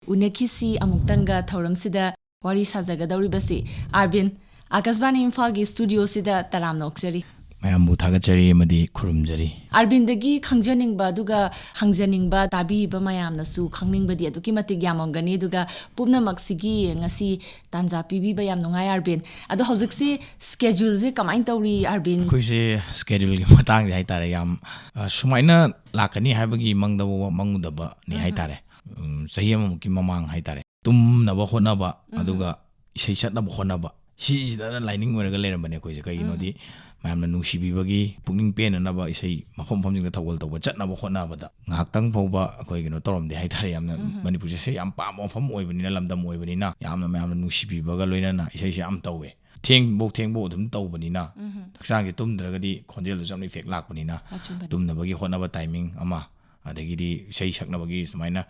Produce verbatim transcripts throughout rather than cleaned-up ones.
ꯎꯅꯈꯤꯁꯤ ꯑꯃꯨꯛꯇꯪꯒ ꯊꯧꯔꯝꯁꯤꯗ ꯋꯥꯔꯤ ꯁꯥꯖꯒꯗꯧꯔꯤꯕꯁꯤ ꯑꯥꯔꯕꯤꯟ, ꯑꯥꯀꯥꯁꯕꯥꯅꯤ ꯏꯝꯐꯥꯜꯒꯤ ꯁ꯭ꯇꯨꯗꯤꯑꯣꯁꯤꯗ ꯇꯔꯥꯝꯅ ꯑꯣꯛꯆꯔꯤ꯫ ꯃꯌꯥꯝꯕꯨ ꯊꯥꯒꯠꯆꯔꯤ ꯑꯃꯗꯤ ꯈꯨꯔꯨꯝꯖꯔꯤ꯫ ꯑꯥꯔꯕꯤꯟꯗꯒꯤ ꯈꯪꯖꯅꯤꯡꯕ ꯑꯗꯨꯒ ꯍꯪꯖꯅꯤꯡꯕ ꯇꯥꯕꯤꯔꯤꯕ ꯃꯌꯥꯝꯅꯁꯨ ꯈꯪꯅꯤꯡꯕꯗꯤ ꯑꯗꯨꯛꯀꯤ ꯃꯇꯤꯛ ꯌꯥꯝꯃꯝꯒꯅꯤ, ꯑꯗꯨꯒ ꯄꯨꯝꯅꯃꯛꯁꯤꯒꯤ ꯉꯁꯤ ꯇꯥꯟꯖꯥ ꯄꯤꯕꯤꯕ ꯌꯥꯝ ꯅꯨꯡꯉꯥꯏ ꯑꯥꯔꯕꯤꯟ꯫ ꯑꯗꯣ ꯍꯧꯖꯤꯛꯁꯤ ꯁ꯭ꯀꯦꯗ꯭ꯌꯨꯜꯁꯦ ꯀꯃꯥꯏꯅ ꯇꯧꯔꯤ ꯑꯥꯔꯕꯤꯟ? ꯑꯩꯈꯣꯏꯁꯦ ꯁ꯭ꯀꯦꯗ꯭ꯌꯨꯜꯒꯤ ꯃꯇꯥꯡꯁꯦ ꯍꯥꯏꯇꯥꯔꯦ, ꯌꯥꯝ ꯑ, ꯁꯨꯃꯥꯏꯅ ꯂꯥꯛꯀꯅꯤ ꯍꯥꯏꯕꯒꯤ ꯃꯪꯗ ꯐꯥꯎꯕ ꯃꯪꯉꯨꯗꯕꯅꯤ ꯍꯥꯏꯇꯥꯔꯦ꯫ ꯎꯝ, ꯆꯍꯤ ꯑꯃꯃꯨꯛꯀꯤ ꯃꯃꯥꯡ ꯍꯥꯏꯇꯥꯔꯦ, ꯇꯨꯝꯅꯕ ꯍꯣꯠꯅꯕ, ꯑꯗꯨꯒ ꯏꯁꯩ ꯁꯛꯅꯕ ꯍꯣꯠꯅꯕ, ꯁꯤꯁꯤꯗ ꯂꯥꯏꯅꯤꯡ ꯑꯣꯏꯔꯒ ꯂꯩꯔꯝꯕꯅꯦ ꯑꯩꯈꯣꯏꯁꯦ꯫ ꯀꯩꯒꯤꯅꯣꯗꯤ ꯃꯌꯥꯝꯅ ꯅꯨꯡꯁꯤꯕꯤꯕꯒꯤ, ꯄꯨꯛꯅꯤꯡ ꯄꯦꯟꯅꯅꯕ ꯏꯁꯩ ꯃꯐꯝ ꯃꯐꯝꯁꯤꯡꯗ ꯊꯧꯒꯜ ꯇꯧꯕ ꯆꯠꯅꯕ ꯍꯣꯠꯅꯕꯗ ꯉꯥꯏꯍꯥꯛꯇꯪ ꯐꯥꯎꯕ ꯑꯩꯈꯣꯏ ꯀꯩꯅꯣ ꯇꯧꯔꯝꯗꯦ ꯍꯥꯏꯇꯥꯔꯦ꯫ ꯌꯥꯝꯅ ꯃꯅꯤꯄꯨꯔꯁꯦ ꯏꯁꯩ ꯌꯥꯝ ꯄꯥꯝꯕ ꯃꯐꯝ ꯑꯣꯏꯕꯅꯤꯅ, ꯂꯝꯗꯝ ꯑꯣꯏꯕꯅꯤꯅ, ꯌꯥꯝꯅ ꯃꯌꯥꯝꯅ ꯅꯨꯡꯁꯤꯕꯤꯕꯒ ꯂꯣꯏꯅꯅ ꯏꯁꯩꯁꯦ ꯌꯥꯝ ꯇꯧꯋꯦ꯫ ꯊꯦꯡꯕꯧ ꯊꯦꯡꯕꯧ ꯑꯗꯨꯝ ꯇꯧꯕꯅꯤꯅ, ꯍꯛꯆꯥꯡꯁꯦ ꯇꯨꯝꯗ꯭ꯔꯒꯗꯤ ꯈꯣꯟꯖꯦꯜꯗꯁꯨ ꯌꯥꯝꯅ ꯏꯐꯦꯛ ꯂꯥꯛꯄꯅꯤꯅ, ꯑꯆꯨꯝꯕꯅꯤ꯫ ꯇꯨꯝꯅꯕꯒꯤ ꯍꯣꯠꯅꯕ ꯇꯥꯏꯃꯤꯡ ꯑꯃ, ꯑꯗꯒꯤꯗꯤ ꯏꯁꯩ ꯁꯛꯅꯕꯒꯤ ꯁꯨꯃꯥꯏꯅ,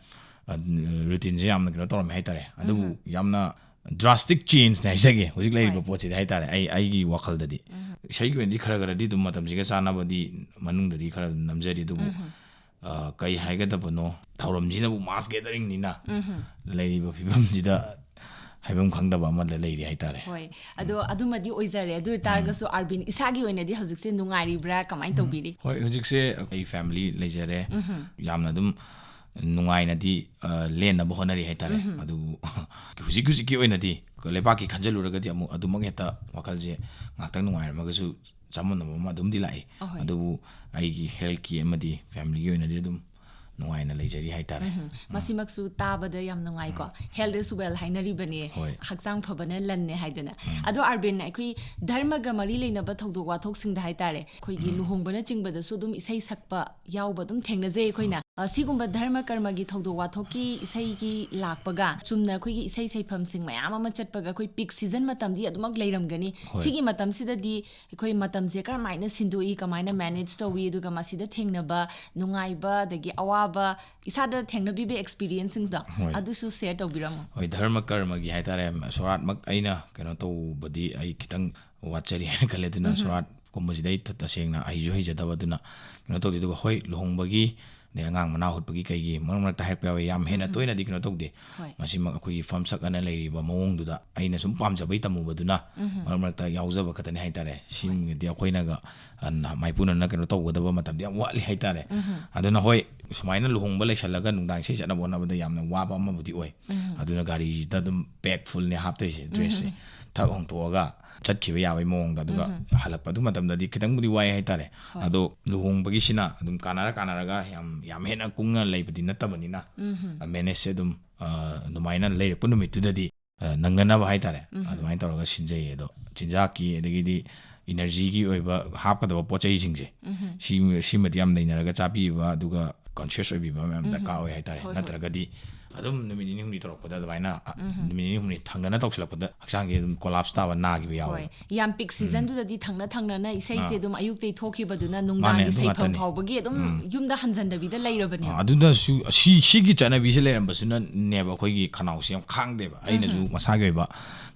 ꯑ, ꯔꯨꯇꯤꯟꯁꯦ ꯌꯥꯝꯅ ꯀꯩꯅꯣ ꯇꯧꯔꯝꯃꯦ ꯍꯥꯏꯇꯥꯔꯦ꯫ ꯑꯗꯨꯕꯨ ꯌꯥꯝꯅ ꯗ꯭ꯔꯥꯁꯇꯤꯛ ꯆꯦꯟꯖꯅꯦ ꯍꯥꯏꯖꯒꯦ ꯍꯧꯖꯤꯛ ꯂꯩꯔꯤꯕ ꯍꯣꯏ꯫ ꯄꯣꯠꯁꯤꯗꯤ ꯍꯥꯏꯇꯥꯔꯦ꯫ ꯑꯩ, ꯑꯩꯒꯤ ꯋꯥꯈꯜꯗꯗꯤ ꯏꯁꯩꯒꯤ ꯑꯣꯏꯅꯗꯤ ꯈꯔ ꯈꯔꯗꯤ ꯑꯗꯨꯝ ꯃꯇꯝꯁꯤꯒ ꯆꯥꯟꯅꯕꯗꯤ ꯃꯅꯨꯡꯗꯗꯤ ꯈꯔ ꯑꯗꯨꯝ ꯅꯝꯖꯔꯤ, ꯑꯗꯨꯕꯨ ꯑ, ꯀꯩ ꯍꯥꯏꯒꯗꯕꯅꯣ, ꯊꯧꯔꯝꯁꯤꯅꯕꯨ ꯃꯥꯁ ꯒꯦꯗꯔꯤꯡꯅꯤꯅ ꯂꯩꯔꯤꯕ ꯐꯤꯕꯝꯁꯤꯗ ꯍꯥꯏꯐꯝ ꯈꯪꯗꯕ ꯑꯃꯗ ꯂꯩꯔꯤ ꯍꯥꯏꯇꯥꯔꯦ꯫ ꯍꯣꯏ, ꯑꯗꯣ ꯑꯗꯨꯃꯗꯤ ꯑꯣꯏꯖꯔꯦ꯫ ꯑꯗꯨ ꯑꯣꯏꯇꯥꯔꯒꯁꯨ ꯑꯥꯔꯕꯤꯟ ꯏꯁꯥꯒꯤ ꯑꯣꯏꯅꯗꯤ ꯍꯧꯖꯤꯛꯁꯦ ꯅꯨꯡꯉꯥꯏꯔꯤꯕ꯭ꯔꯥ, ꯀꯃꯥꯏꯅ ꯇꯧꯕꯤꯔꯤ? ꯍꯣꯏ, ꯍꯧꯖꯤꯛꯁꯦ ꯑꯩ ꯐꯦꯃꯤꯂꯤ ꯂꯩꯖꯔꯦ꯫ ꯌꯥꯝꯅ ꯑꯗꯨꯝ ꯅꯨꯡꯉꯥꯏꯅꯗꯤ, ꯑ, ꯂꯦꯟꯅꯕ ꯍꯣꯠꯅꯔꯤ ꯍꯥꯏꯇꯥꯔꯦ꯫ ꯑꯗꯨꯕꯨ ꯍꯧꯖꯤꯛ ꯍꯧꯖꯤꯛꯀꯤ ꯑꯣꯏꯅꯗꯤ ꯂꯩꯕꯥꯛꯀꯤ ꯈꯟꯖꯜꯂꯨꯔꯒꯗꯤ ꯑꯃꯨꯛ ꯑꯗꯨꯃꯛ ꯍꯦꯛꯇ ꯋꯥꯈꯜꯁꯦ ꯉꯥꯛꯇꯪ ꯅꯨꯡꯉꯥꯏꯔꯝꯃꯒꯁꯨ ꯆꯃꯝꯅꯕ ꯑꯃ ꯑꯗꯨꯝꯗꯤ ꯂꯥꯛꯏ꯫ ꯑꯍꯣꯏ꯫ ꯑꯗꯨꯕꯨ ꯑꯩꯒꯤ ꯍꯦꯜꯊꯀꯤ ꯑꯃꯗꯤ ꯐꯦꯃꯤꯂꯤꯒꯤ ꯑꯣꯏꯅꯗꯤ ꯑꯗꯨꯝ ꯅꯨꯡꯉꯥꯏꯅ ꯂꯩꯖꯔꯤ ꯍꯥꯏꯇꯥꯔꯦ꯫ ꯃꯁꯤꯃꯛꯁꯨ ꯇꯥꯕꯗ ꯌꯥꯝ ꯅꯨꯡꯉꯥꯏꯀꯣ꯫ Health is wealth ꯍꯥꯏꯅꯔꯤꯕꯅꯦ꯫ ꯍꯣꯏ꯫ ꯍꯛꯆꯥꯡ ꯐꯕꯅ ꯂꯟꯅꯦ ꯍꯥꯏꯗꯅ꯫ ꯑꯗꯣ ꯑꯥꯔꯕꯤꯟ, ꯑꯩꯈꯣꯏ ꯙꯔꯃꯒ ꯃꯔꯤ ꯂꯩꯅꯕ ꯊꯧꯗꯣꯛ ꯋꯥꯊꯣꯛꯁꯤꯡꯗ ꯍꯥꯏꯇꯥꯔꯦ, ꯑꯩꯈꯣꯏꯒꯤ ꯂꯨꯍꯣꯡꯕꯅꯆꯤꯡꯕꯗ ꯁꯨ ꯑꯗꯨꯝ ꯏꯁꯩ ꯁꯛꯄ ꯌꯥꯎꯕ ꯑꯗꯨꯝ ꯊꯦꯡꯅꯖꯩ ꯑꯩꯈꯣꯏꯅ꯫ ꯑ, ꯁꯤꯒꯨꯝꯕ ꯙꯔꯃ ꯀꯔꯃꯒꯤ ꯊꯧꯗꯣꯛ ꯋꯥꯊꯣꯛꯀꯤ ꯏꯁꯩꯒꯤ ꯂꯥꯛꯄꯒ ꯆꯨꯝꯅ ꯑꯩꯈꯣꯏꯒꯤ ꯏꯁꯩ ꯁꯩꯐꯝꯁꯤꯡ ꯃꯌꯥꯝ ꯑꯃ ꯆꯠꯄꯒ ꯑꯩꯈꯣꯏ peak season ꯃꯇꯝꯗꯤ ꯑꯗꯨꯃꯛ ꯂꯩꯔꯝꯒꯅꯤ꯫ ꯍꯣꯏ꯫ ꯁꯤꯒꯤ ꯃꯇꯝꯁꯤꯗꯗꯤ ꯑꯩꯈꯣꯏ ꯃꯇꯝꯁꯦ ꯀꯔꯝꯍꯥꯏꯅ ꯁꯤꯟꯗꯣꯛꯏ, ꯀꯃꯥꯏꯅ manage ꯇꯧꯏ, ꯑꯗꯨꯒ ꯃꯁꯤꯗ ꯊꯦꯡꯅꯕ ꯅꯨꯡꯉꯥꯏꯕ ꯑꯗꯒꯤ ꯑꯋꯥꯕ, ꯏꯁꯥꯗ ꯊꯦꯡꯅꯕꯤꯕ experienceꯁꯤꯡꯗꯣ ꯍꯣꯏ꯫ ꯑꯗꯨꯁꯨ share ꯇꯧꯕꯤꯔꯝꯃꯣ꯫ ꯍꯣꯏ, ꯙꯔꯃ ꯀꯔꯃꯒꯤ ꯍꯥꯏꯇꯥꯔꯦ, ꯁꯣꯔꯥꯠꯃꯛ ꯑꯩꯅ ꯀꯩꯅꯣ ꯇꯧꯕꯗꯤ ꯑꯩ ꯈꯤꯇꯪ ꯋꯥꯠꯆꯔꯤ ꯍꯥꯏꯅ ꯈꯜꯂꯦ꯫ ꯑꯗꯨꯅ ꯁꯣꯔꯥꯠ ꯀꯨꯝꯕꯁꯤꯗ ꯑꯩ ꯇ-, ꯇꯁꯦꯡꯅ ꯍꯩꯁꯨ ꯍꯩꯖꯗꯕ, ꯑꯗꯨꯅ ꯀꯩꯅꯣ ꯇꯧꯗꯦ꯫ ꯑꯗꯨꯒ ꯍꯣꯏ, ꯂꯨꯍꯣꯡꯕꯒꯤ, ꯑꯗꯩ ꯑꯉꯥꯡ ꯃꯅꯥ ꯍꯨꯠꯄꯒꯤ ꯀꯩꯒꯤ ꯃꯔꯛ ꯃꯔꯛꯇ ꯍꯥꯏꯔꯛꯄ ꯌꯥꯎꯋꯦ, ꯌꯥꯝ ꯍꯦꯟꯅ ꯎꯝ꯫ ꯇꯣꯏꯅꯗꯤ ꯀꯩꯅꯣ ꯇꯧꯗꯦ꯫ ꯍꯣꯏ꯫ ꯃꯁꯤꯃꯛ ꯑꯩꯈꯣꯏꯒꯤ ꯐꯝ ꯁꯛ ꯑꯅ ꯂꯩꯔꯤꯕ ꯃꯑꯣꯡꯗꯨꯗ ꯑꯩꯅ ꯁꯨꯝ ꯄꯥꯝꯖꯕꯩ ꯇꯝꯃꯨꯕꯗꯨꯅ ꯎꯝ꯫ ꯃꯔꯛ ꯃꯔꯛꯇ ꯌꯥꯎꯖꯕ ꯈꯛꯇꯅꯤ ꯍꯥꯏꯇꯥꯔꯦ꯫ ꯍꯣꯏ꯫ ꯁꯤꯃꯗꯤ ꯑꯩꯈꯣꯏꯅꯒ, ꯑ, ꯅ-, ꯃꯥꯏꯄꯨꯅꯅ ꯀꯩꯅꯣ ꯇꯧꯒꯗꯕ ꯃꯇꯝꯗꯤ ꯌꯥꯝ ꯋꯥꯠꯂꯤ ꯍꯥꯏꯇꯥꯔꯦ꯫ ꯎꯝ꯫ ꯑꯗꯨꯅ ꯍꯣꯏ, ꯁꯨꯃꯥꯏꯅ ꯂꯨꯍꯣꯡꯕ ꯂꯩꯁꯜꯂꯒ ꯅꯨꯡꯗꯥꯡ ꯏꯁꯩ ꯆꯠꯅꯕ ꯍꯣꯠꯅꯕꯗ ꯌꯥꯝꯅ ꯋꯥꯕ ꯑꯃꯕꯨꯗꯤ ꯑꯣꯏ꯫ ꯎꯝ꯫ ꯑꯗꯨꯅ ꯒꯥꯔꯤꯁꯤꯗ ꯑꯗꯨꯝ pack fullꯅꯦ ꯍꯥꯞꯇꯣꯏꯁꯦ, dressꯁꯦ꯫ ꯎꯝ꯫ ꯊꯛ ꯍꯣꯡꯇꯣꯛꯑꯒ ꯆꯠꯈꯤꯕ ꯌꯥꯕꯒꯤ ꯃꯑꯣꯡꯗ, ꯑꯗꯨꯒ ꯎꯝ꯫ ꯍꯜꯂꯛꯄ ꯑꯗꯨ ꯃꯇꯝꯗꯗꯤ ꯈꯤꯇꯪꯕꯨꯗꯤ ꯋꯥꯏ ꯍꯥꯏꯇꯥꯔꯦ꯫ ꯍꯣꯏ꯫ ꯑꯗꯣ ꯂꯨꯍꯣꯡꯕꯒꯤꯁꯤꯅ ꯑꯗꯨꯝ ꯀꯥꯟꯅꯔ ꯀꯥꯟꯅꯔꯒ ꯌꯥꯝ, ꯌꯥꯝ ꯍꯦꯟꯅ ꯀꯨꯡꯅ ꯂꯩꯕꯗꯤ ꯅꯠꯇꯕꯅꯤꯅ, ꯎꯝ꯫ ꯑ, manageꯁꯦ ꯑꯗꯨꯝ, ꯑ, ꯑꯗꯨꯃꯥꯏꯅ ꯂꯩꯔꯛꯄ ꯅꯨꯃꯤꯠꯇꯨꯗꯗꯤ, ꯑ, ꯅꯪꯅꯅꯕ ꯍꯥꯏꯇꯥꯔꯦ, ꯎꯝ꯫ ꯑꯗꯨꯃꯥꯏꯅ ꯇꯧꯔꯒ ꯁꯤꯟꯖꯩꯌꯦ꯫ ꯑꯗꯣ ꯆꯤꯟꯖꯥꯛꯀꯤ ꯑꯗꯒꯤꯗꯤ energyꯒꯤ ꯑꯣꯏꯕ ꯍꯥꯞꯀꯗꯕ ꯄꯣꯠ ꯆꯩꯁꯤꯡꯁꯦ, ꯎꯝ꯫ ꯁꯤ-, ꯁꯤꯃꯗꯤ ꯌꯥꯝ ꯅꯩꯅꯔꯒ ꯆꯥꯕꯤꯕ, ꯑꯗꯨꯒ conscious ꯑꯣꯏꯕꯤꯕ ꯃꯌꯥꯝ ꯎꯝ꯫ ꯗꯔꯀꯥꯔ ꯑꯣꯏ ꯍꯥꯏꯇꯥꯔꯦ꯫ ꯍꯣꯏ, ꯍꯣꯏ꯫ ꯅꯠꯇ꯭ꯔꯒꯗꯤ ꯑꯗꯨꯝ ꯅꯨꯃꯤꯠ ꯅꯤꯅꯤ ꯍꯨꯝꯅꯤ ꯇꯧꯔꯛꯄꯗ ꯑꯗꯨꯃꯥꯏꯅ, ꯑ, ꯎꯝ꯫ ꯅꯨꯃꯤꯠ ꯅꯤꯅꯤ ꯍꯨꯝꯅꯤ ꯊꯪꯅꯅ ꯇꯧꯁꯤꯜꯂꯛꯄꯗ ꯍꯛꯆꯥꯡꯁꯦ ꯑꯗꯨꯝ collapse ꯇꯥꯕ, ꯅꯥꯈꯤꯕ ꯌꯥꯎꯋꯦꯕ꯫ ꯍꯣꯏ꯫ ꯌꯥꯝ peak ꯎꯝ꯫ seasonꯗꯨꯗꯗꯤ ꯊꯪꯅ ꯊꯪꯅꯅ ꯏꯁꯩꯁꯦ ꯑꯥ꯫ ꯑꯗꯨꯝ ꯑꯌꯨꯛꯇꯩ ꯊꯣꯛꯈꯤꯕꯗꯨꯅ ꯃꯥꯅꯦ, ꯅꯨꯡꯗꯥꯡꯒꯤ ꯑꯗꯨ ꯁꯩꯐꯝ ꯉꯥꯛꯇꯅꯤ꯫ ꯐꯥꯎꯕꯒꯤ ꯑꯗꯨꯝ ꯎꯝ꯫ ꯌꯨꯝꯗ ꯍꯟꯖꯟꯗꯕꯤꯗ ꯂꯩꯔꯕꯅꯦꯕ꯫ ꯑꯥ, ꯑꯗꯨꯗꯁꯨ ꯁꯤ-, ꯁꯤꯒꯤ ꯆꯠꯅꯕꯤꯁꯦ ꯂꯩꯔꯝꯕꯁꯤꯅꯅꯦꯕ ꯑꯩꯈꯣꯏꯒꯤ ꯈꯅꯥꯎꯁꯦ ꯌꯥꯝ ꯈꯥꯡꯗꯦꯕ꯫ ꯑꯩꯅꯁꯨ ꯎꯝ꯫ ꯃꯁꯥꯒꯤ ꯑꯣꯏꯕ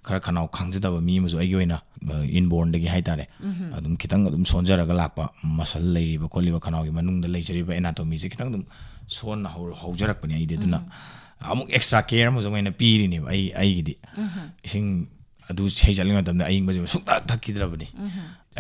ꯈꯔ ꯈꯅꯥꯎ ꯈꯥꯡꯖꯗꯕ ꯃꯤ ꯑꯃꯁꯨ ꯑꯩꯒꯤ ꯑꯣꯏꯅ, ꯑ, inbornꯗꯒꯤ ꯍꯥꯏꯇꯥꯔꯦ꯫ ꯎꯝ꯫ ꯑꯗꯨꯝ ꯈꯤꯇꯪ ꯑꯗꯨꯝ ꯁꯣꯟꯖꯔꯒ ꯂꯥꯛꯄ, muscle ꯂꯩꯔꯤꯕ ꯈꯣꯠꯂꯤꯕ ꯈꯅꯥꯎꯒꯤ ꯃꯅꯨꯡꯗ ꯂꯩꯖꯔꯤꯕ anatomyꯁꯦ ꯈꯤꯇꯪ ꯑꯗꯨꯝ ꯁꯣꯟꯅ ꯍꯧ-, ꯍꯧꯖꯔꯛꯄꯅꯦ ꯑꯩꯗꯤ꯫ ꯑꯗꯨꯅ ꯎꯝ꯫ ꯑꯃꯨꯛ extra care ꯑꯃꯁꯨ ꯑꯩꯅ ꯄꯤꯔꯤꯅꯦꯕ ꯑꯩ, ꯑꯩꯒꯤꯗꯤ꯫ ꯎꯝ꯫ ꯏꯁꯤꯡ ꯑꯗꯨ ꯏꯁꯩ ꯆꯠꯂꯤꯉꯩ ꯃꯇꯝꯗ ꯑꯏꯪꯕꯁꯦ ꯁꯨꯡꯊꯛ ꯊꯛꯈꯤꯗ꯭ꯔꯕꯅꯤ꯫ ꯎꯝ꯫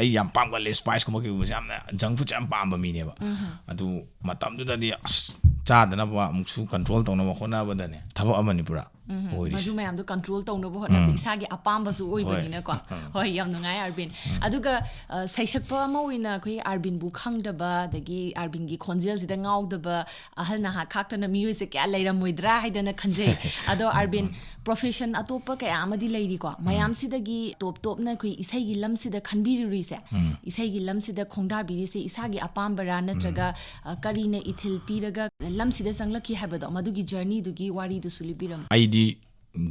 ꯑꯩ ꯌꯥꯝ ꯄꯥꯝꯒꯜꯂꯦ, spiceꯀꯨꯝꯕ ꯀꯩꯒꯨꯝꯕꯁꯦ, ꯌꯥꯝꯅ junk foodꯁꯦ ꯌꯥꯝ ꯄꯥꯝꯕ ꯃꯤꯅꯦꯕ꯫ ꯎꯝ꯫ ꯑꯗꯨ ꯃꯇꯝꯗꯨꯗꯗꯤ ꯑꯁ, ꯆꯥꯗꯅꯕ ꯑꯃꯨꯛꯁꯨ control ꯇꯧꯅꯕ ꯍꯣꯠꯅꯕꯗꯅꯦ, ꯊꯕꯛ ꯑꯃꯅꯤ ꯄꯨꯔꯥ ꯎꯝ꯫ ꯑꯣꯏꯔꯤꯁꯦ꯫ ꯃꯗꯨ ꯃꯌꯥꯝꯗꯣ control ꯇꯧꯅꯕ ꯍꯣꯠꯅꯕꯗ ꯎꯝ꯫ ꯏꯁꯥꯒꯤ ꯑꯄꯥꯝꯕꯁꯨ ꯍꯣꯏ꯫ ꯑꯣꯏꯕꯅꯤꯅꯀꯣ꯫ ꯎꯝ꯫ ꯍꯣꯏ, ꯌꯥꯝ ꯅꯨꯡꯉꯥꯏ ꯑꯥꯔꯕꯤꯟ꯫ ꯎꯝ꯫ ꯑꯗꯨꯒ, ꯑ, ꯁꯩꯁꯛꯄ ꯑꯃ ꯑꯣꯏꯅ ꯑꯩꯈꯣꯏ ꯑꯥꯔꯕꯤꯟꯕꯨ ꯈꯪꯗꯕ, ꯑꯗꯒꯤ ꯑꯥꯔꯕꯤꯟꯒꯤ ꯈꯣꯟꯖꯦꯜꯁꯤꯗ ꯉꯥꯎꯗꯕ ꯑꯍꯜ ꯅꯍꯥ ꯈꯥꯛꯇꯅ ꯃꯤꯑꯣꯏꯁꯦ ꯀꯌꯥ ꯂꯩꯔꯝꯃꯣꯏꯗ꯭ꯔꯥ ꯍꯥꯏꯗꯅ ꯈꯟꯖꯩ꯫ ꯑꯗꯣ ꯑꯥꯔꯕꯤꯟ, ꯎꯝ꯫ profession ꯑꯇꯣꯞꯄ ꯀꯌꯥ ꯑꯃꯗꯤ ꯂꯩꯔꯤꯀꯣ꯫ ꯎꯝ꯫ ꯃꯌꯥꯝꯁꯤꯗꯒꯤ ꯇꯣꯞ ꯇꯣꯞꯅ ꯑꯩꯈꯣꯏ ꯏꯁꯩꯒꯤ ꯂꯝꯁꯤꯗ ꯈꯟꯕꯤꯔꯨꯔꯤꯁꯦ, ꯎꯝ꯫ ꯏꯁꯩꯒꯤ ꯂꯝꯁꯤꯗ ꯈꯣꯡꯗꯥꯕꯤꯔꯤꯁꯦ ꯏꯁꯥꯒꯤ ꯑꯄꯥꯝꯕꯔꯥ ꯅꯠꯇ꯭ꯔꯒ, ꯎꯝ꯫ ꯑ, ꯀꯔꯤꯅ ꯏꯊꯤꯜ ꯄꯤꯔꯒ ꯂꯝꯁꯤꯗ ꯆꯪꯂꯛꯈꯤ ꯍꯥꯏꯕꯗꯣ, ꯃꯗꯨꯒꯤ journeyꯗꯨꯒꯤ ꯋꯥꯔꯤꯗꯨꯁꯨ ꯂꯤꯕꯤꯔꯝꯃꯨ꯫ ꯑꯩꯗꯤ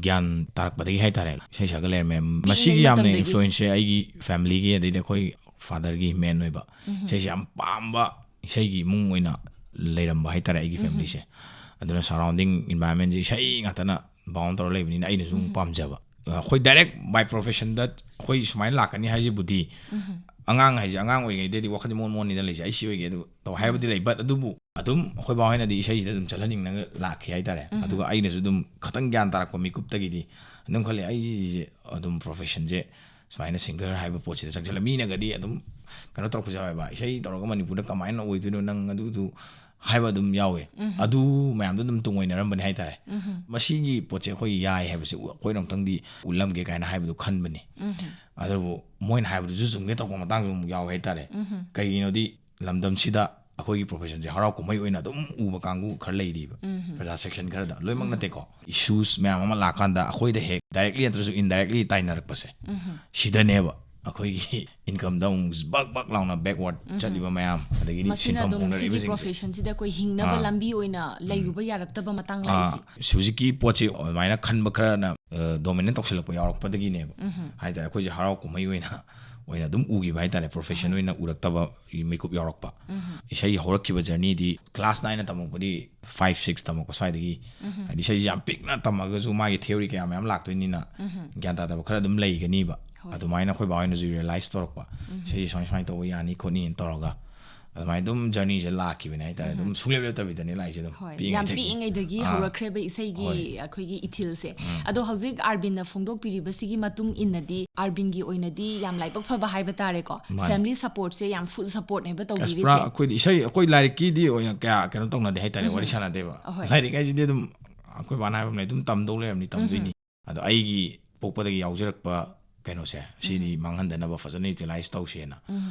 ꯒ꯭ꯌꯥꯟ ꯇꯥꯔꯛꯄꯗꯒꯤ ꯍꯥꯏꯇꯥꯔꯦ, ꯏꯁꯩ ꯁꯛꯑꯒ ꯂꯩꯔꯝꯃꯦ꯫ ꯄꯤꯛꯏꯉꯩ ꯃꯁꯤꯒꯤ ꯌꯥꯝꯅ ꯃꯇꯝꯗꯒꯤ? Influenceꯁꯦ ꯑꯩꯒꯤ familyꯒꯤ, ꯑꯗꯩꯗꯤ ꯑꯩꯈꯣꯏ fatherꯒꯤ main ꯑꯣꯏꯕ, ꯎꯝ꯫ ꯏꯁꯩꯁꯦ ꯌꯥꯝ ꯄꯥꯝꯕ, ꯏꯁꯩꯒꯤ ꯏꯃꯨꯡ ꯑꯣꯏꯅ ꯂꯩꯔꯝꯕ ꯍꯥꯏꯇꯥꯔꯦ ꯑꯩꯒꯤ ꯎꯝ꯫ Familyꯁꯦ꯫ ꯑꯗꯨꯅ surrounding environmentꯁꯦ ꯏꯁꯩ ꯉꯥꯛꯇꯅ bound ꯇꯧꯔ ꯂꯩꯕꯅꯤꯅ ꯑꯩꯅꯁꯨ ꯑꯃꯨꯛ ꯎꯝ꯫ ꯄꯥꯝꯖꯕ꯫ ꯑꯩꯈꯣꯏ direct by professionꯗ ꯑꯩꯈꯣꯏ ꯁꯨꯃꯥꯏꯅ ꯂꯥꯛꯀꯅꯤ ꯍꯥꯏꯁꯤꯕꯨꯗꯤ ꯎꯝ꯫ ꯑꯉꯥꯡ ꯍꯥꯏꯁꯦ, ꯑꯉꯥꯡ ꯑꯣꯏꯔꯤꯉꯩꯗꯩꯗꯤ ꯋꯥꯈꯜꯁꯦ ꯃꯣꯟ ꯃꯣꯟꯅꯤꯗ ꯂꯩꯁꯦ, "ꯑꯩ ꯁꯤ ꯑꯣꯏꯒꯦ, ꯑꯗꯨ ꯇꯧ" ꯍꯥꯏꯕꯗꯤ ꯂꯩ, but ꯑꯗꯨꯕꯨ ꯑꯗꯨꯝ ꯑꯩꯈꯣꯏ ꯕꯥ ꯍꯣꯏꯅꯗꯤ ꯏꯁꯩꯁꯤꯗ ꯑꯗꯨꯝ ꯆꯠꯍꯟꯅꯤꯡꯅ ꯂꯥꯛꯈꯤ ꯍꯥꯏꯇꯥꯔꯦ꯫ ꯑꯗꯨꯒ ꯑꯩꯅꯁꯨ ꯑꯗꯨꯝ ꯈꯇꯪ ꯒ꯭ꯌꯥꯟ ꯇꯥꯔꯛꯄ ꯃꯤꯀꯨꯞꯇꯒꯤꯗꯤ ꯑꯗꯨꯝ ꯈꯜꯂꯦ, ꯑꯩꯁꯦ ꯑꯗꯨꯝ professionꯁꯦ ꯁꯨꯃꯥꯏꯅ singer ꯍꯥꯏꯕ ꯄꯣꯠꯁꯤꯗ ꯆꯪꯁꯤꯜꯂ, ꯃꯤꯅꯒꯗꯤ ꯑꯗꯨꯝ ꯀꯩꯅꯣ ꯇꯧꯔꯛꯄꯁꯨ ꯌꯥꯎꯋꯦꯕ, "ꯏꯁꯩ ꯇꯧꯔꯒ ꯃꯅꯤꯄꯨꯔꯗ ꯀꯃꯥꯏꯅ ꯑꯣꯏꯗꯣꯏꯅꯣ ꯅꯪ ꯑꯗꯨꯗꯨ?" ꯍꯥꯏꯕ ꯑꯗꯨꯝ ꯌꯥꯎꯋꯦ꯫ ꯑꯗꯨ ꯃꯌꯥꯝꯗꯣ ꯑꯗꯨꯝ ꯇꯨꯡꯑꯣꯏꯅꯔꯝꯕꯅꯤ ꯍꯥꯏꯇꯥꯔꯦ꯫ ꯃꯁꯤꯒꯤ ꯄꯣꯠꯁꯦ ꯑꯩꯈꯣꯏ ꯌꯥꯏ ꯍꯥꯏꯕꯁꯦ ꯑꯩꯈꯣꯏꯅ ꯑꯃꯨꯛꯇꯪꯗꯤ ꯎꯠꯂꯝꯒꯦ ꯀꯥꯏꯅ ꯍꯥꯏꯕꯗꯨ ꯈꯟꯕꯅꯤ꯫ ꯑꯗꯨꯕꯨ ꯃꯣꯏꯅ ꯍꯥꯏꯕꯗꯨꯁꯨ ꯆꯨꯝꯒꯦ ꯇꯧꯔꯛꯄ ꯃꯇꯥꯡꯁꯨ ꯑꯃꯨꯛ ꯌꯥꯎꯋꯦ ꯍꯥꯏꯇꯥꯔꯦ꯫ ꯀꯩꯒꯤꯅꯣꯗꯤ ꯂꯝꯗꯝꯁꯤꯗ ꯑꯩꯈꯣꯏꯒꯤ professionꯁꯦ ꯍꯔꯥꯎ ꯀꯨꯝꯍꯩ ꯑꯣꯏꯅ ꯑꯗꯨꯝ ꯎꯕ ꯀꯥꯡꯕꯨ ꯈꯔ ꯂꯩꯔꯤꯕ, ꯄ꯭ꯔꯖꯥ section ꯈꯔꯗ, ꯂꯣꯏꯅꯃꯛ ꯅꯠꯇꯦꯀꯣ꯫ Issues ꯃꯌꯥꯝ ꯑꯃ ꯂꯥꯛꯀꯥꯟꯗ ꯑꯩꯈꯣꯏꯗ ꯍꯦꯛ directly ꯅꯠꯇ꯭ꯔꯁꯨ indirectly ꯇꯥꯏꯅꯔꯛꯄꯁꯦ, ꯁꯤꯗꯅꯦꯕ ꯑꯩꯈꯣꯏꯒꯤ incomeꯗ ꯑꯃꯨꯛ ꯕꯛ ꯕꯛ ꯂꯥꯎꯅ backward ꯆꯠꯂꯤꯕ ꯃꯌꯥꯝ, ꯑꯗꯒꯤꯗꯤ ꯃꯁꯤꯅ ꯁꯤꯟꯐꯝ ꯑꯗꯨꯝ ꯁꯤꯒꯤ ꯍꯣꯡꯅꯔꯛꯏꯕꯁꯤꯡꯁꯦ꯫ Professionꯁꯤꯗ ꯑꯩꯈꯣꯏ ꯍꯤꯡꯅꯕ ꯑꯥ꯫ ꯂꯝꯕꯤ ꯑꯣꯏꯅ ꯂꯩꯔꯨꯕ ꯌꯥꯔꯛꯇꯕ ꯃꯇꯥꯡ ꯑꯥ, ꯂꯥꯛꯏꯁꯦ꯫ ꯍꯧꯖꯤꯛꯀꯤ ꯄꯣꯠꯁꯤ ꯑꯗꯨꯃꯥꯏꯅ ꯈꯟꯕ ꯈꯔꯅ, ꯑ, dominate ꯇꯧꯁꯜꯂꯛꯄ ꯌꯥꯎꯔꯛꯄꯗꯒꯤꯅꯦꯕ꯫ ꯍꯥꯏꯇꯥꯔꯦ, ꯑꯩꯈꯣꯏꯁꯦ ꯍꯔꯥꯎ ꯀꯨꯝꯍꯩ ꯑꯣꯏꯅ, ꯑꯣꯏꯅ ꯑꯗꯨꯝ ꯎꯈꯤꯕ ꯍꯥꯏꯇꯥꯔꯦ, profession ꯑꯣꯏꯅ ꯎꯔꯛꯇꯕ ꯃꯤꯀꯨꯞ ꯌꯥꯎꯔꯛꯄ꯫ ꯏꯁꯩ ꯍꯧꯔꯛꯈꯤꯕ journeyꯗꯤ class nine ꯇꯝꯃꯛꯄꯗꯤ five, six ꯇꯝꯃꯛꯄ ꯁ꯭ꯋꯥꯏꯗꯒꯤ, ꯍꯥꯏꯗꯤ ꯏꯁꯩꯁꯦ ꯌꯥꯝ ꯄꯤꯛꯅ ꯇꯝꯃꯒꯁꯨ ꯃꯥꯒꯤ theory ꯀꯌꯥ ꯃꯌꯥꯝ ꯂꯥꯛꯇꯣꯏꯅꯤꯅ ꯒ꯭ꯌꯥꯟ ꯇꯥꯗꯕ ꯈꯔ ꯑꯗꯨꯝ ꯂꯩꯒꯅꯤꯕ꯫ ꯍꯣꯏ꯫ ꯑꯗꯨꯃꯥꯏꯅ ꯑꯩꯈꯣꯏ ꯕꯥ ꯍꯣꯏꯅꯁꯨ realize ꯇꯧꯔꯛꯄ, "ꯏꯁꯩꯁꯦ ꯁꯨꯃꯥꯏ ꯁꯨꯃꯥꯏꯅ ꯇꯧꯕ ꯌꯥꯅꯤ ꯈꯣꯠꯅꯤꯅ" ꯇꯧꯔꯒ ꯑꯗꯨꯃꯥꯏꯅ ꯑꯗꯨꯝ journeyꯁꯦ ꯂꯥꯛꯈꯤꯕꯅꯦ ꯍꯥꯏꯇꯥꯔꯦ꯫ ꯑꯗꯨꯝ ꯁꯨꯡꯂꯦꯞ ꯂꯦꯞꯇꯕꯤꯗꯅꯦ ꯂꯥꯛꯏꯁꯦ ꯑꯗꯨꯝ ꯍꯣꯏ, ꯌꯥꯝ ꯄꯤꯛꯏꯉꯩꯗꯒꯤ꯫ ꯄꯤꯛꯏꯉꯩꯗꯒꯤ ꯑꯥ꯫ ꯍꯧꯔꯛꯈ꯭ꯔꯦꯕ ꯏꯁꯩꯒꯤ ꯍꯣꯏ꯫ ꯑꯩꯈꯣꯏꯒꯤ ꯏꯊꯤꯜꯁꯦ꯫ ꯑꯗꯣ ꯍꯧꯖꯤꯛ ꯑꯥꯔꯕꯤꯟꯅ ꯐꯣꯡꯗꯣꯛꯄꯤꯔꯤꯕꯁꯤꯒꯤ ꯃꯇꯨꯡ ꯏꯟꯅꯗꯤ ꯑꯥꯔꯕꯤꯟꯒꯤ ꯑꯣꯏꯅꯗꯤ ꯌꯥꯝ ꯂꯥꯏꯕꯛ ꯐꯕ ꯍꯥꯏꯕ ꯇꯥꯔꯦꯀꯣ꯫ ꯃꯥꯅꯦ꯫ Family supportꯁꯦ ꯌꯥꯝ full supportꯅꯦꯕ ꯑꯁ, ꯇꯧꯕꯤꯔꯤꯁꯦ꯫ ꯄꯨꯔꯥ ꯑꯩꯈꯣꯏꯗꯤ ꯏꯁꯩ, ꯑꯩꯈꯣꯏ ꯂꯥꯏꯔꯤꯛꯀꯤꯗꯤ ꯑꯣꯏꯅ ꯀꯌꯥ ꯀꯩꯅꯣ ꯇꯧꯅꯗꯦ ꯍꯥꯏꯇꯥꯔꯦ, ꯋꯥꯔꯤ ꯁꯥꯟꯅꯗꯦꯕ꯫ ꯑꯍꯣꯏ꯫ ꯂꯥꯏꯔꯤꯛ ꯍꯥꯏꯁꯤꯗꯤ ꯑꯗꯨꯝ ꯑꯩꯈꯣꯏ ꯕꯥꯅ ꯍꯥꯏꯕ ꯑꯃ ꯂꯩ, "ꯑꯗꯨꯝ ꯇꯝꯗꯧ ꯂꯩꯔꯕꯅꯤ, ꯇꯝꯗꯣꯏꯅꯤ"꯫ ꯑꯗꯣ ꯑꯩꯒꯤ ꯄꯣꯛꯄꯗꯒꯤ ꯌꯥꯎꯖꯔꯛꯄ ꯀꯩꯅꯣꯁꯦ, ꯁꯤꯗꯤ ꯃꯥꯡꯍꯟꯗꯅꯕ ꯐꯖꯅ utilize ꯇꯧꯁꯦꯅ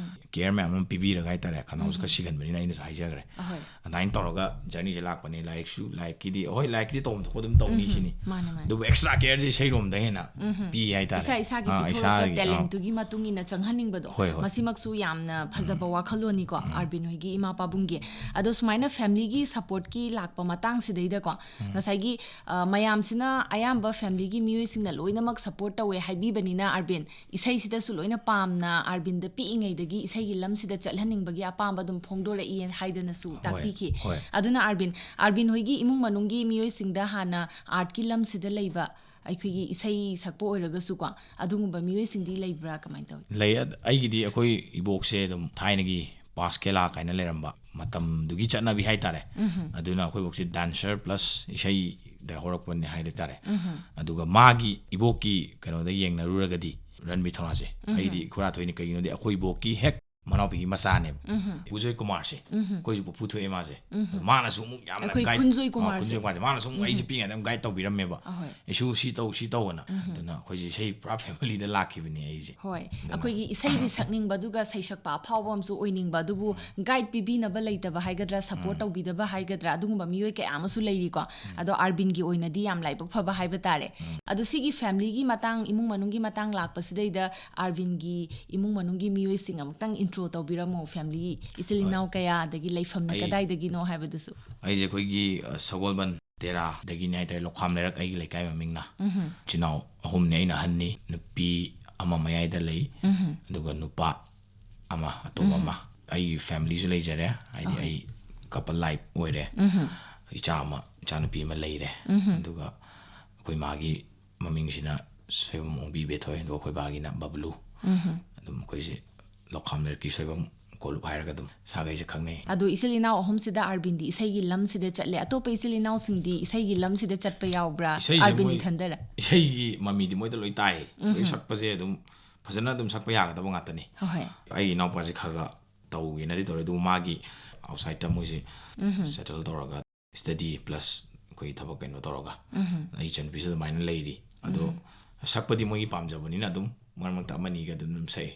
care ꯃꯌꯥꯝ ꯑꯃ ꯄꯤꯕꯤꯔꯒ ꯍꯥꯏꯇꯥꯔꯦ, ꯈꯅꯥꯎꯁꯦ ꯈꯔ ꯁꯤꯒꯟꯕꯅꯤꯅ ꯑꯩꯅꯁꯨ ꯍꯥꯏꯖꯈ꯭ꯔꯦ꯫ ꯑꯍꯣꯏ꯫ ꯑꯗꯨꯃꯥꯏꯅ ꯇꯧꯔꯒ journeyꯁꯦ ꯂꯥꯛꯄꯅꯦ꯫ ꯂꯥꯏꯔꯤꯛꯁꯨ, ꯂꯥꯏꯔꯤꯛꯀꯤꯗꯤ, ꯍꯣꯏ, ꯂꯥꯏꯔꯤꯛꯀꯤꯗꯤ ꯇꯧꯐꯝ ꯊꯣꯛꯄ ꯑꯗꯨꯝ ꯇꯧꯅꯤ ꯁꯤꯅꯤ꯫ ꯃꯥꯅꯦ, ꯃꯥꯅꯦ꯫ ꯑꯗꯨꯕꯨ extra careꯁꯦ ꯏꯁꯩꯔꯣꯝꯗ ꯍꯦꯟꯅ ꯄꯤ ꯍꯥꯏꯇꯥꯔꯦ꯫ ꯏꯁꯥ ꯏꯁꯥꯒꯤ ꯑꯥ, ꯄꯤꯊꯣꯔꯛꯄ ꯏꯁꯥꯒꯤ, ꯑꯥ꯫ Talentꯇꯨꯒꯤ ꯃꯇꯨꯡ ꯏꯟꯅ ꯆꯪꯍꯟꯅꯤꯡꯕꯗꯣ, ꯍꯣꯏ, ꯍꯣꯏ꯫ ꯃꯁꯤꯃꯛꯁꯨ ꯌꯥꯝꯅ ꯐꯖꯕ ꯋꯥꯈꯜꯂꯣꯟꯅꯤꯀꯣ, ꯑꯥꯔꯕꯤꯟ ꯍꯣꯏꯒꯤ ꯏꯃꯥ ꯄꯥꯕꯨꯡꯒꯤ꯫ ꯑꯗꯣ ꯁꯨꯃꯥꯏꯅ familyꯒꯤ supportꯀꯤ ꯂꯥꯛꯄ ꯃꯇꯥꯡꯁꯤꯗꯩꯗꯀꯣ, ꯉꯁꯥꯏꯒꯤ, ꯑ, ꯃꯌꯥꯝꯁꯤꯅ ꯑꯌꯥꯝꯕ familyꯒꯤ ꯃꯤꯑꯣꯏꯁꯤꯡꯅ ꯂꯣꯏꯅꯃꯛ support ꯇꯧꯋꯦ ꯍꯥꯏꯕꯤꯕꯅꯤꯅ, ꯑꯥꯔꯕꯤꯟ ꯏꯁꯩꯁꯤꯗꯁꯨ ꯂꯣꯏꯅ ꯄꯥꯝꯅ, ꯑꯥꯔꯕꯤꯟꯗ ꯄꯤꯛꯏꯉꯩꯗꯒꯤ ꯏꯁꯩꯒꯤ ꯂꯝꯁꯤꯗ ꯆꯠꯍꯟꯅꯤꯡꯕꯒꯤ ꯑꯄꯥꯝꯕ ꯑꯗꯨꯝ ꯐꯣꯡꯗꯣꯔꯛꯏ ꯍꯥꯏꯗꯅꯁꯨ ꯍꯣꯏ, ꯇꯥꯛꯄꯤꯈꯤ꯫ ꯍꯣꯏ꯫ ꯑꯗꯨꯅ ꯑꯥꯔꯕꯤꯟ, ꯑꯥꯔꯕꯤꯟ ꯍꯣꯏꯒꯤ ꯏꯃꯨꯡ ꯃꯅꯨꯡꯒꯤ ꯃꯤꯑꯣꯏꯁꯤꯡꯗ ꯍꯥꯟꯅ artꯀꯤ ꯂꯝꯁꯤꯗ ꯂꯩꯕ ꯑꯩꯈꯣꯏꯒꯤ ꯏꯁꯩ ꯁꯛꯄ ꯑꯣꯏꯔꯒꯁꯨꯀꯣ, ꯑꯗꯨꯒꯨꯝꯕ ꯃꯤꯑꯣꯏꯁꯤꯡꯗꯤ ꯂꯩꯕ꯭ꯔꯥ, ꯀꯃꯥꯏꯅ ꯇꯧꯏ? ꯂꯩ꯫ ꯑꯩꯒꯤꯗꯤ ꯑꯩꯈꯣꯏ ꯏꯕꯣꯛꯁꯦ ꯑꯗꯨꯝ ꯊꯥꯏꯅꯒꯤ ꯄꯥꯁ ꯀꯦꯂꯥ ꯀꯥꯏꯅ ꯂꯩꯔꯝꯕ ꯃꯇꯝꯗꯨꯒꯤ ꯆꯠꯅꯕꯤ ꯍꯥꯏꯇꯥꯔꯦ꯫ ꯑꯗꯨꯅ ꯑꯩꯈꯣꯏ ꯏꯕꯣꯛꯁꯦ ꯗꯥꯟꯁꯔ ꯄ꯭ꯂꯁ ꯏꯁꯩꯗ ꯍꯧꯔꯛꯄꯅꯦ ꯍꯥꯏꯇꯥꯔꯦ꯫ ꯑꯗꯨꯒ ꯃꯥꯒꯤ ꯏꯕꯣꯛꯀꯤ ꯀꯩꯅꯣꯗ ꯌꯦꯡꯅꯔꯨꯔꯒꯗꯤ ꯔꯟꯕꯤꯔ ꯊꯧꯅꯥꯁꯦ ꯑꯩꯗꯤ ꯈꯨꯔꯥ ꯊꯣꯛꯏꯅꯤ꯫ ꯀꯩꯒꯤꯅꯣꯗꯤ ꯑꯩꯈꯣꯏ ꯏꯕꯣꯛꯀꯤ ꯍꯦꯛ ꯃꯅꯥꯎꯄꯤꯒꯤ ꯃꯆꯥꯅꯦꯕ꯫ ꯎꯖꯣꯏ ꯀꯨꯃꯥꯔꯁꯦ ꯑꯩꯈꯣꯏꯁꯨ ꯄꯨꯄꯨ ꯊꯣꯛꯑꯦ ꯃꯥꯁꯦ꯫ ꯃꯥꯅꯁꯨ ꯑꯃꯨꯛ ꯌꯥꯝꯅ ꯑꯩꯈꯣꯏ guide- ꯈꯨꯟꯖꯣꯏ ꯑ, ꯀꯨꯃꯥꯔꯁꯦ꯫ ꯈꯨꯟꯖꯣꯏ ꯀꯨꯃꯥꯔꯁꯦ ꯃꯥꯅꯁꯨ ꯑꯃꯨꯛ ꯑꯩꯁꯦ ꯄꯤꯛꯏꯉꯩꯗ ꯑꯃꯨꯛ ꯒꯥꯏꯗ ꯇꯧꯕꯤꯔꯝꯃꯦꯕ꯫ ꯑꯍꯣꯏ꯫ ꯏꯁꯨ ꯁꯤ ꯇꯧ ꯁꯤ ꯇꯧꯑꯅ꯫ ꯑꯗꯨꯅ ꯑꯩꯈꯣꯏꯁꯦ ꯏꯁꯩ ꯄꯨꯔꯥ ꯐꯦꯃꯤꯂꯤꯗ ꯂꯥꯛꯈꯤꯕꯅꯦ ꯑꯩꯁꯦ꯫ ꯍꯣꯏ, ꯑꯩꯈꯣꯏꯒꯤ ꯏꯁꯩꯗꯤ ꯁꯛꯅꯤꯡꯕ, ꯑꯗꯨꯒ ꯁꯩꯁꯛꯄ ꯑꯐꯥꯎꯕ ꯑꯃꯁꯨ ꯑꯣꯏꯅꯤꯡꯕ, ꯑꯗꯨꯕꯨ ꯒꯥꯏꯗ ꯄꯤꯕꯤꯅꯕ ꯂꯩꯇꯕ ꯍꯥꯏꯒꯗ꯭ꯔꯥ, ꯁꯄꯣꯔꯠ ꯇꯧꯕꯤꯗꯕ ꯍꯥꯏꯒꯗ꯭ꯔꯥ, ꯑꯗꯨꯒꯨꯝꯕ ꯃꯤꯑꯣꯏ ꯀꯌꯥ ꯑꯃꯁꯨ ꯂꯩꯔꯤꯀꯣ꯫ ꯑꯗꯣ ꯑꯥꯔꯕꯤꯟꯒꯤ ꯑꯣꯏꯅꯗꯤ ꯌꯥꯝ ꯂꯥꯏꯕꯛ ꯐꯕ ꯍꯥꯏꯕ ꯇꯥꯔꯦ꯫ ꯑꯗꯣ ꯁꯤꯒꯤ ꯐꯦꯃꯤꯂꯤꯒꯤ ꯃꯇꯥꯡ, ꯏꯃꯨꯡ ꯃꯅꯨꯡꯒꯤ ꯃꯇꯥꯡ ꯂꯥꯛꯄꯁꯤꯗꯩꯗ ꯑꯥꯔꯕꯤꯟꯒꯤ ꯏꯃꯨꯡ ꯃꯅꯨꯡꯒꯤ ꯃꯤꯑꯣꯏꯁꯤꯡ ꯑꯃꯨꯛꯇꯪ ꯏꯟꯇ꯭ꯔꯣ ꯇꯧꯕꯤꯔꯝꯃꯣ꯫ ꯐꯦꯃꯤꯂꯤ, ꯏꯆꯤꯜ ꯏꯅꯥꯎ ꯀꯌꯥ, ꯑꯗꯒꯤ ꯂꯩꯐꯝꯅ ꯑꯩ- ꯀꯗꯥꯏꯗꯒꯤꯅꯣ ꯍꯥꯏꯕꯗꯨꯁꯨ꯫ ꯑꯩꯁꯦ ꯑꯩꯈꯣꯏꯒꯤ ꯑ, ꯁꯒꯣꯜꯕꯟ ꯇꯦꯔꯥꯗꯒꯤꯅꯦ ꯍꯥꯏꯇꯥꯔꯦ, ꯂꯧꯈꯥꯝ ꯂꯩꯔꯛ ꯑꯩꯒꯤ ꯂꯩꯀꯥꯏ ꯃꯃꯤꯡꯅ꯫ ꯏꯆꯤꯟ ꯏꯅꯥꯎ ꯑꯍꯨꯝꯅꯦ, ꯑꯩꯅ ꯑꯍꯟꯅꯤ, ꯅꯨꯄꯤ ꯑꯃ ꯃꯌꯥꯏꯗ ꯂꯩ, ꯑꯗꯨꯒ ꯅꯨꯄꯥ ꯑꯃ, ꯑꯇꯣꯝꯕ ꯑꯃ꯫ ꯑꯩꯒꯤ ꯐꯦꯃꯤꯂꯤꯁꯨ ꯂꯩꯖꯔꯦ, ꯍꯥꯏꯗꯤ ꯑꯩ ꯀꯄꯜ ꯂꯥꯏꯐ ꯑꯣꯏꯔꯦ꯫ ꯏꯆꯥ ꯑꯃ, ꯏꯆꯥꯅꯨꯄꯤ ꯑꯃ ꯂꯩꯔꯦ꯫ ꯑꯗꯨꯒ ꯑꯩꯈꯣꯏ ꯃꯥꯒꯤ ꯃꯃꯤꯡꯁꯤꯅ ꯁꯣꯏꯕꯝ ꯑꯣꯡꯕꯤ ꯕꯦꯊꯣꯏ, ꯑꯗꯨꯒ ꯑꯩꯈꯣꯏ ꯕꯥꯒꯤꯅ ꯕꯕꯂꯨ꯫ ꯑꯗꯨꯝ ꯑꯩꯈꯣꯏꯁꯦ ꯂꯧꯈꯥꯝ ꯂꯩꯔꯛꯀꯤ ꯁꯣꯏꯕꯝ ꯀꯣꯂꯨꯞ ꯍꯥꯏꯔꯒ ꯑꯗꯨꯝ ꯁꯥꯒꯩꯁꯦ ꯈꯪꯅꯩ꯫ ꯑꯗꯣ ꯏꯆꯤꯜ ꯏꯅꯥꯎ ꯑꯍꯨꯝꯁꯤꯗ ꯑꯥꯔꯕꯤꯟꯗꯤ ꯏꯁꯩꯒꯤ ꯂꯝꯁꯤꯗ ꯆꯠꯂꯦ, ꯑꯇꯣꯞꯄ ꯏꯆꯤꯜ ꯏꯅꯥꯎꯁꯤꯡꯗꯤ ꯏꯁꯩꯒꯤ ꯂꯝꯁꯤꯗ ꯆꯠꯄ ꯌꯥꯎꯕ꯭ꯔꯥ? ꯏꯁꯩꯁꯦ ꯑꯥꯔꯕꯤꯟ ꯃꯣꯏ- ꯏꯊꯟꯗꯔ? ꯏꯁꯩꯒꯤ ꯃꯃꯤꯗꯤ ꯃꯣꯏꯗ ꯂꯣꯏ ꯇꯥꯏ꯫ ꯂꯣꯏ ꯁꯛꯄꯁꯦ ꯑꯗꯨꯝ ꯐꯖꯅ ꯑꯗꯨꯝ ꯁꯛꯄ ꯌꯥꯒꯗꯕ ꯉꯥꯛꯇꯅꯤ꯫ ꯍꯣꯏ, ꯍꯣꯏ꯫ ꯑꯩꯒꯤ ꯏꯅꯥꯎꯄꯥꯁꯦ ꯈꯔ ꯈꯔ ꯇꯧꯒꯦꯅꯗꯤ ꯇꯧꯔꯦ, ꯑꯗꯨꯕꯨ ꯃꯥꯒꯤ ꯑꯥꯎꯠꯁꯥꯏꯗꯇ ꯃꯣꯏꯁꯦ ꯁꯦꯇꯜ ꯇꯧꯔꯒ ꯁ꯭ꯇꯗꯤ ꯄ꯭ꯂꯁ ꯑꯩꯈꯣꯏ ꯊꯕꯛ ꯀꯩꯅꯣ ꯇꯧꯔꯒ ꯑꯩ ꯏꯆꯟꯅꯨꯄꯤꯁꯨ ꯑꯗꯨꯃꯥꯏꯅ ꯂꯩꯔꯤ꯫ ꯑꯗꯣ ꯁꯛꯄꯗꯤ ꯃꯣꯏꯒꯤ ꯄꯥꯝꯖꯕꯅꯤꯅ ꯑꯗꯨꯝ ꯃꯔꯛ ꯃꯔꯛꯇ ꯑꯃꯅꯤꯒ ꯑꯗꯨꯝ ꯑꯗꯨꯝ ꯁꯛꯑꯦ꯫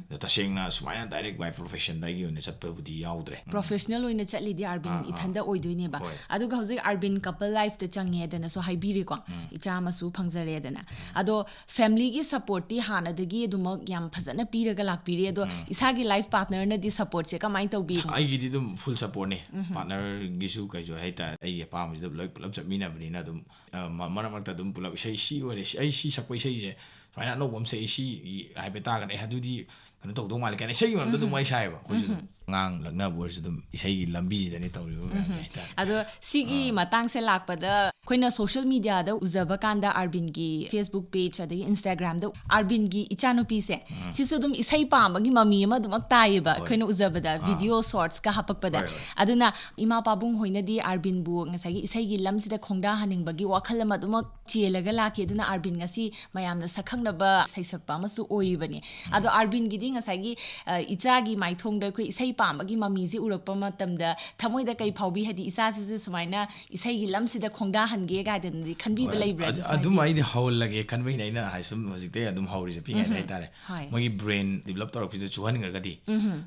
ꯑꯗꯣ ꯇꯁꯦꯡꯅ ꯁꯨꯃꯥꯏꯅ ꯗꯥꯏꯔꯦꯛ ꯕꯥꯏ ꯄ꯭ꯔꯣꯐꯦꯁꯟꯗ ꯑꯩꯒꯤ ꯑꯣꯏꯅ ꯆꯠꯄꯕꯨꯗꯤ ꯌꯥꯎꯗ꯭ꯔꯦ꯫ ꯄ꯭ꯔꯣꯐꯦꯁꯅꯦꯜ ꯑꯣꯏꯅ ꯆꯠꯂꯤꯗꯤ ꯑꯥꯔꯕꯤꯟ ꯑꯥ, ꯑꯥ꯫ ꯏꯊꯟꯗ ꯑꯣꯏꯗꯣꯏꯅꯦꯕ꯫ ꯍꯣꯏ꯫ ꯑꯗꯨꯒ ꯍꯧꯖꯤꯛ ꯑꯥꯔꯕꯤꯟ ꯀꯄꯜ ꯂꯥꯏꯐꯇ ꯆꯪꯉꯦꯗꯅꯁꯨ ꯍꯥꯏꯕꯤꯔꯤꯀꯣ, ꯏꯆꯥ ꯑꯃꯁꯨ ꯐꯪꯖꯔꯦꯗꯅ꯫ ꯑꯗꯣ ꯐꯦꯃꯤꯂꯤꯒꯤ ꯁꯄꯣꯔꯠꯇꯤ ꯍꯥꯟꯅꯗꯒꯤ ꯑꯗꯨꯃꯛ ꯌꯥꯝ ꯐꯖꯅ ꯄꯤꯔꯒ ꯂꯥꯛꯄꯤꯔꯤ꯫ ꯑꯗꯣ ꯏꯁꯥꯒꯤ ꯂꯥꯏꯐ ꯄꯥꯔꯠꯅꯔꯅꯗꯤ ꯁꯄꯣꯔꯠꯁꯦ ꯀꯃꯥꯏꯅ ꯇꯧꯕꯤ? ꯑꯩꯒꯤꯗꯤ ꯑꯗꯨꯝ ꯐꯨꯜ ꯁꯄꯣꯔꯠꯅꯦ꯫ ꯄꯥꯔꯠꯅꯔꯒꯤꯁꯨ ꯀꯩꯁꯨ ꯍꯥꯏꯇꯥꯔꯦ, ꯑꯩꯒꯤ ꯑꯄꯥꯝꯕꯁꯤꯗ ꯂꯣꯏ ꯄꯨꯂꯞ ꯆꯠꯃꯤꯟꯅꯕꯅꯤꯅ ꯑꯗꯨꯝ, ꯑ, ꯃ-, ꯃꯔꯛ ꯃꯔꯛꯇ ꯑꯗꯨꯝ ꯄꯨꯂꯞ ꯏꯁꯩ ꯁꯤ ꯑꯣꯏꯔꯦ, ꯁꯤ, ꯑꯩ ꯁꯤ ꯁꯛꯄ ꯏꯁꯩꯁꯦ ꯁꯨꯃꯥꯏꯅ ꯑꯅꯧꯕ ꯑꯃ ꯁꯛꯏ, ꯁꯤ ꯏ-, ꯍꯥꯏꯐꯦꯠ ꯇꯥꯔꯒꯅ, "ꯑꯦ, ꯑꯗꯨꯗꯤ ꯀꯩꯅꯣ ꯇꯧꯗꯧ ꯃꯥꯜꯂꯦ" ꯀꯥꯏꯅ ꯏꯁꯩꯒꯤ ꯃꯔꯝꯗ ꯑꯗꯨꯝ ꯋꯥꯔꯤ ꯁꯥꯏꯌꯦꯕ ꯑꯩꯈꯣꯏꯁꯨ ꯑꯗꯨꯝ꯫ ꯑꯉꯥꯡ ꯂꯛꯅꯕ ꯑꯣꯏꯔꯁꯨ ꯑꯗꯨꯝ ꯏꯁꯩꯒꯤ ꯂꯝꯕꯤꯁꯤꯗꯅꯤ ꯇꯧꯔꯤꯕ ꯃꯌꯥꯝꯁꯦ ꯍꯥꯏꯇꯥꯔꯦ꯫ ꯑꯗꯣ ꯁꯤꯒꯤ ꯃꯇꯥꯡꯁꯦ ꯂꯥꯛꯄꯗ ꯑꯩꯈꯣꯏꯅ social mediaꯗ ꯎꯖꯕ ꯀꯥꯟꯗ ꯑꯥꯔꯕꯤꯟꯒꯤ Facebook page ꯑꯗꯒꯤ Instagramꯗ ꯑꯥꯔꯕꯤꯟꯒꯤ ꯏꯆꯥꯅꯨꯄꯤꯁꯦ ꯁꯤꯁꯨ ꯑꯗꯨꯝ ꯏꯁꯩ ꯄꯥꯝꯕꯒꯤ ꯃꯃꯤ ꯑꯃ ꯑꯗꯨꯃꯛ ꯇꯥꯏꯌꯦꯕ꯫ ꯑꯩꯈꯣꯏꯅ ꯎꯖꯕꯗ video shortsꯀ ꯍꯥꯄꯛꯄꯗ꯫ ꯍꯣꯏ, ꯍꯣꯏ꯫ ꯑꯗꯨꯅ ꯏꯃꯥ ꯄꯥꯕꯨꯡ ꯍꯣꯏꯅꯗꯤ ꯑꯥꯔꯕꯤꯟꯕꯨ ꯉꯁꯥꯏꯒꯤ ꯏꯁꯩꯒꯤ ꯂꯝꯁꯤꯗ ꯈꯣꯡꯗꯥꯍꯟꯅꯤꯡꯕꯒꯤ ꯋꯥꯈꯜ ꯑꯃ ꯑꯗꯨꯃꯛ ꯆꯦꯜꯂꯒ ꯂꯥꯛꯈꯤ꯫ ꯑꯗꯨꯅ ꯑꯥꯔꯕꯤꯟ ꯉꯁꯤ ꯃꯌꯥꯝꯅ ꯁꯛꯈꯪꯅꯕ ꯁꯩꯁꯛꯄ ꯑꯃꯁꯨ ꯑꯣꯏꯔꯤꯕꯅꯤ꯫ ꯑꯗꯣ ꯑꯥꯔꯕꯤꯟꯒꯤꯗꯤ ꯉꯁꯥꯏꯒꯤ, ꯑ, ꯏꯆꯥꯒꯤ ꯃꯥꯏꯊꯣꯡꯗ ꯑꯩꯈꯣꯏ ꯏꯁꯩ ꯄꯥꯝꯕꯒꯤ ꯃꯃꯤꯁꯦ ꯎꯔꯛꯄ ꯃꯇꯝꯗ ꯊꯃꯣꯏꯗ ꯀꯩ ꯐꯥꯎꯕꯤ? ꯍꯥꯏꯗꯤ ꯏꯆꯥꯁꯤꯁꯨ ꯁꯨꯃꯥꯏꯅ ꯏꯁꯩꯒꯤ ꯂꯝꯁꯤꯗ ꯈꯣꯡꯗꯥꯍꯟꯒꯦ ꯀꯥꯏꯗꯅꯗꯤ ꯈꯟꯕꯤꯕ ꯍꯣꯏ, ꯂꯩꯕ꯭ꯔꯥ? ꯑꯗꯨ- ꯉꯁꯥꯏꯒꯤ ꯑꯗꯨꯝ ꯑꯩꯗꯤ ꯍꯧꯍꯜꯂꯒꯦ ꯈꯟꯕꯒꯤꯅꯦ ꯑꯩꯅ ꯍꯥꯏ ꯁꯨꯝ ꯍꯧꯖꯤꯛꯇꯩ ꯑꯗꯨꯝ ꯍꯧꯔꯤꯁꯦ ꯄꯤꯛꯏꯉꯩꯗ ꯍꯥꯏꯇꯥꯔꯦ꯫ ꯍꯣꯏ꯫ ꯃꯣꯏꯒꯤ brain develop ꯇꯧꯔꯛꯄꯁꯤꯗ ꯆꯨꯍꯟꯈ꯭ꯔꯒꯗꯤ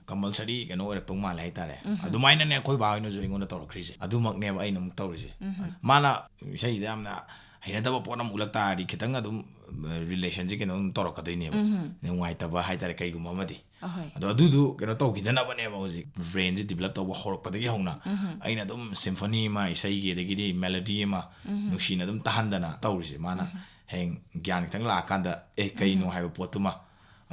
compulsory ꯀꯩꯅꯣ ꯑꯣꯏꯔꯛꯇꯧ ꯃꯥꯜꯂꯦ ꯍꯥꯏꯇꯥꯔꯦ꯫ ꯑꯗꯨꯃꯥꯏꯅꯅꯦ ꯑꯩꯈꯣꯏ ꯕꯥ ꯍꯣꯏꯅꯁꯨ ꯑꯩꯉꯣꯟꯗ ꯇꯧꯔꯛꯈ꯭ꯔꯤꯁꯦ꯫ ꯑꯗꯨꯃꯛꯅꯦꯕ ꯑꯩꯅ ꯑꯃꯨꯛ ꯇꯧꯔꯤꯁꯦ꯫ ꯃꯥꯅ ꯏꯁꯩꯁꯤꯗ ꯌꯥꯝꯅ ꯍꯩꯅꯗꯕ ꯄꯣꯠ ꯑꯃ ꯎꯠꯂꯛ ꯇꯥꯔꯗꯤ ꯈꯤꯇꯪ ꯑꯗꯨꯝ relationꯁꯦ ꯀꯩꯅꯣ ꯑꯗꯨꯝ ꯇꯧꯔꯛꯀꯗꯣꯏꯅꯦꯕ꯫ ꯅꯨꯡꯉꯥꯏꯇꯕ ꯍꯥꯏꯇꯥꯔꯦ ꯀꯩꯒꯨꯝꯕ ꯑꯃꯗꯤ꯫ ꯑꯍꯣꯏ꯫ ꯑꯗꯣ ꯑꯗꯨꯗꯨ ꯀꯩꯅꯣ ꯇꯧꯈꯤꯗꯅꯕꯅꯦꯕ ꯍꯧꯖꯤꯛ brainꯁꯦ develop ꯇꯧꯕ ꯍꯧꯔꯛꯄꯗꯒꯤ ꯍꯧꯅ ꯑꯩꯅ ꯑꯗꯨꯝ symphony ꯑꯃ ꯏꯁꯩꯒꯤ ꯑꯗꯒꯤꯗꯤ melody ꯑꯃ ꯅꯨꯡꯁꯤꯅ ꯑꯗꯨꯝ ꯇꯥꯍꯟꯗꯅ ꯇꯧꯔꯤꯁꯦ꯫ ꯃꯥꯅ ꯍꯌꯦꯡ ꯒ꯭ꯌꯥꯟ ꯈꯤꯇꯪ ꯂꯥꯛꯑꯀꯥꯟꯗ ꯑꯦ ꯀꯩꯅꯣ ꯍꯥꯏꯕ ꯄꯣꯠꯇꯨꯃ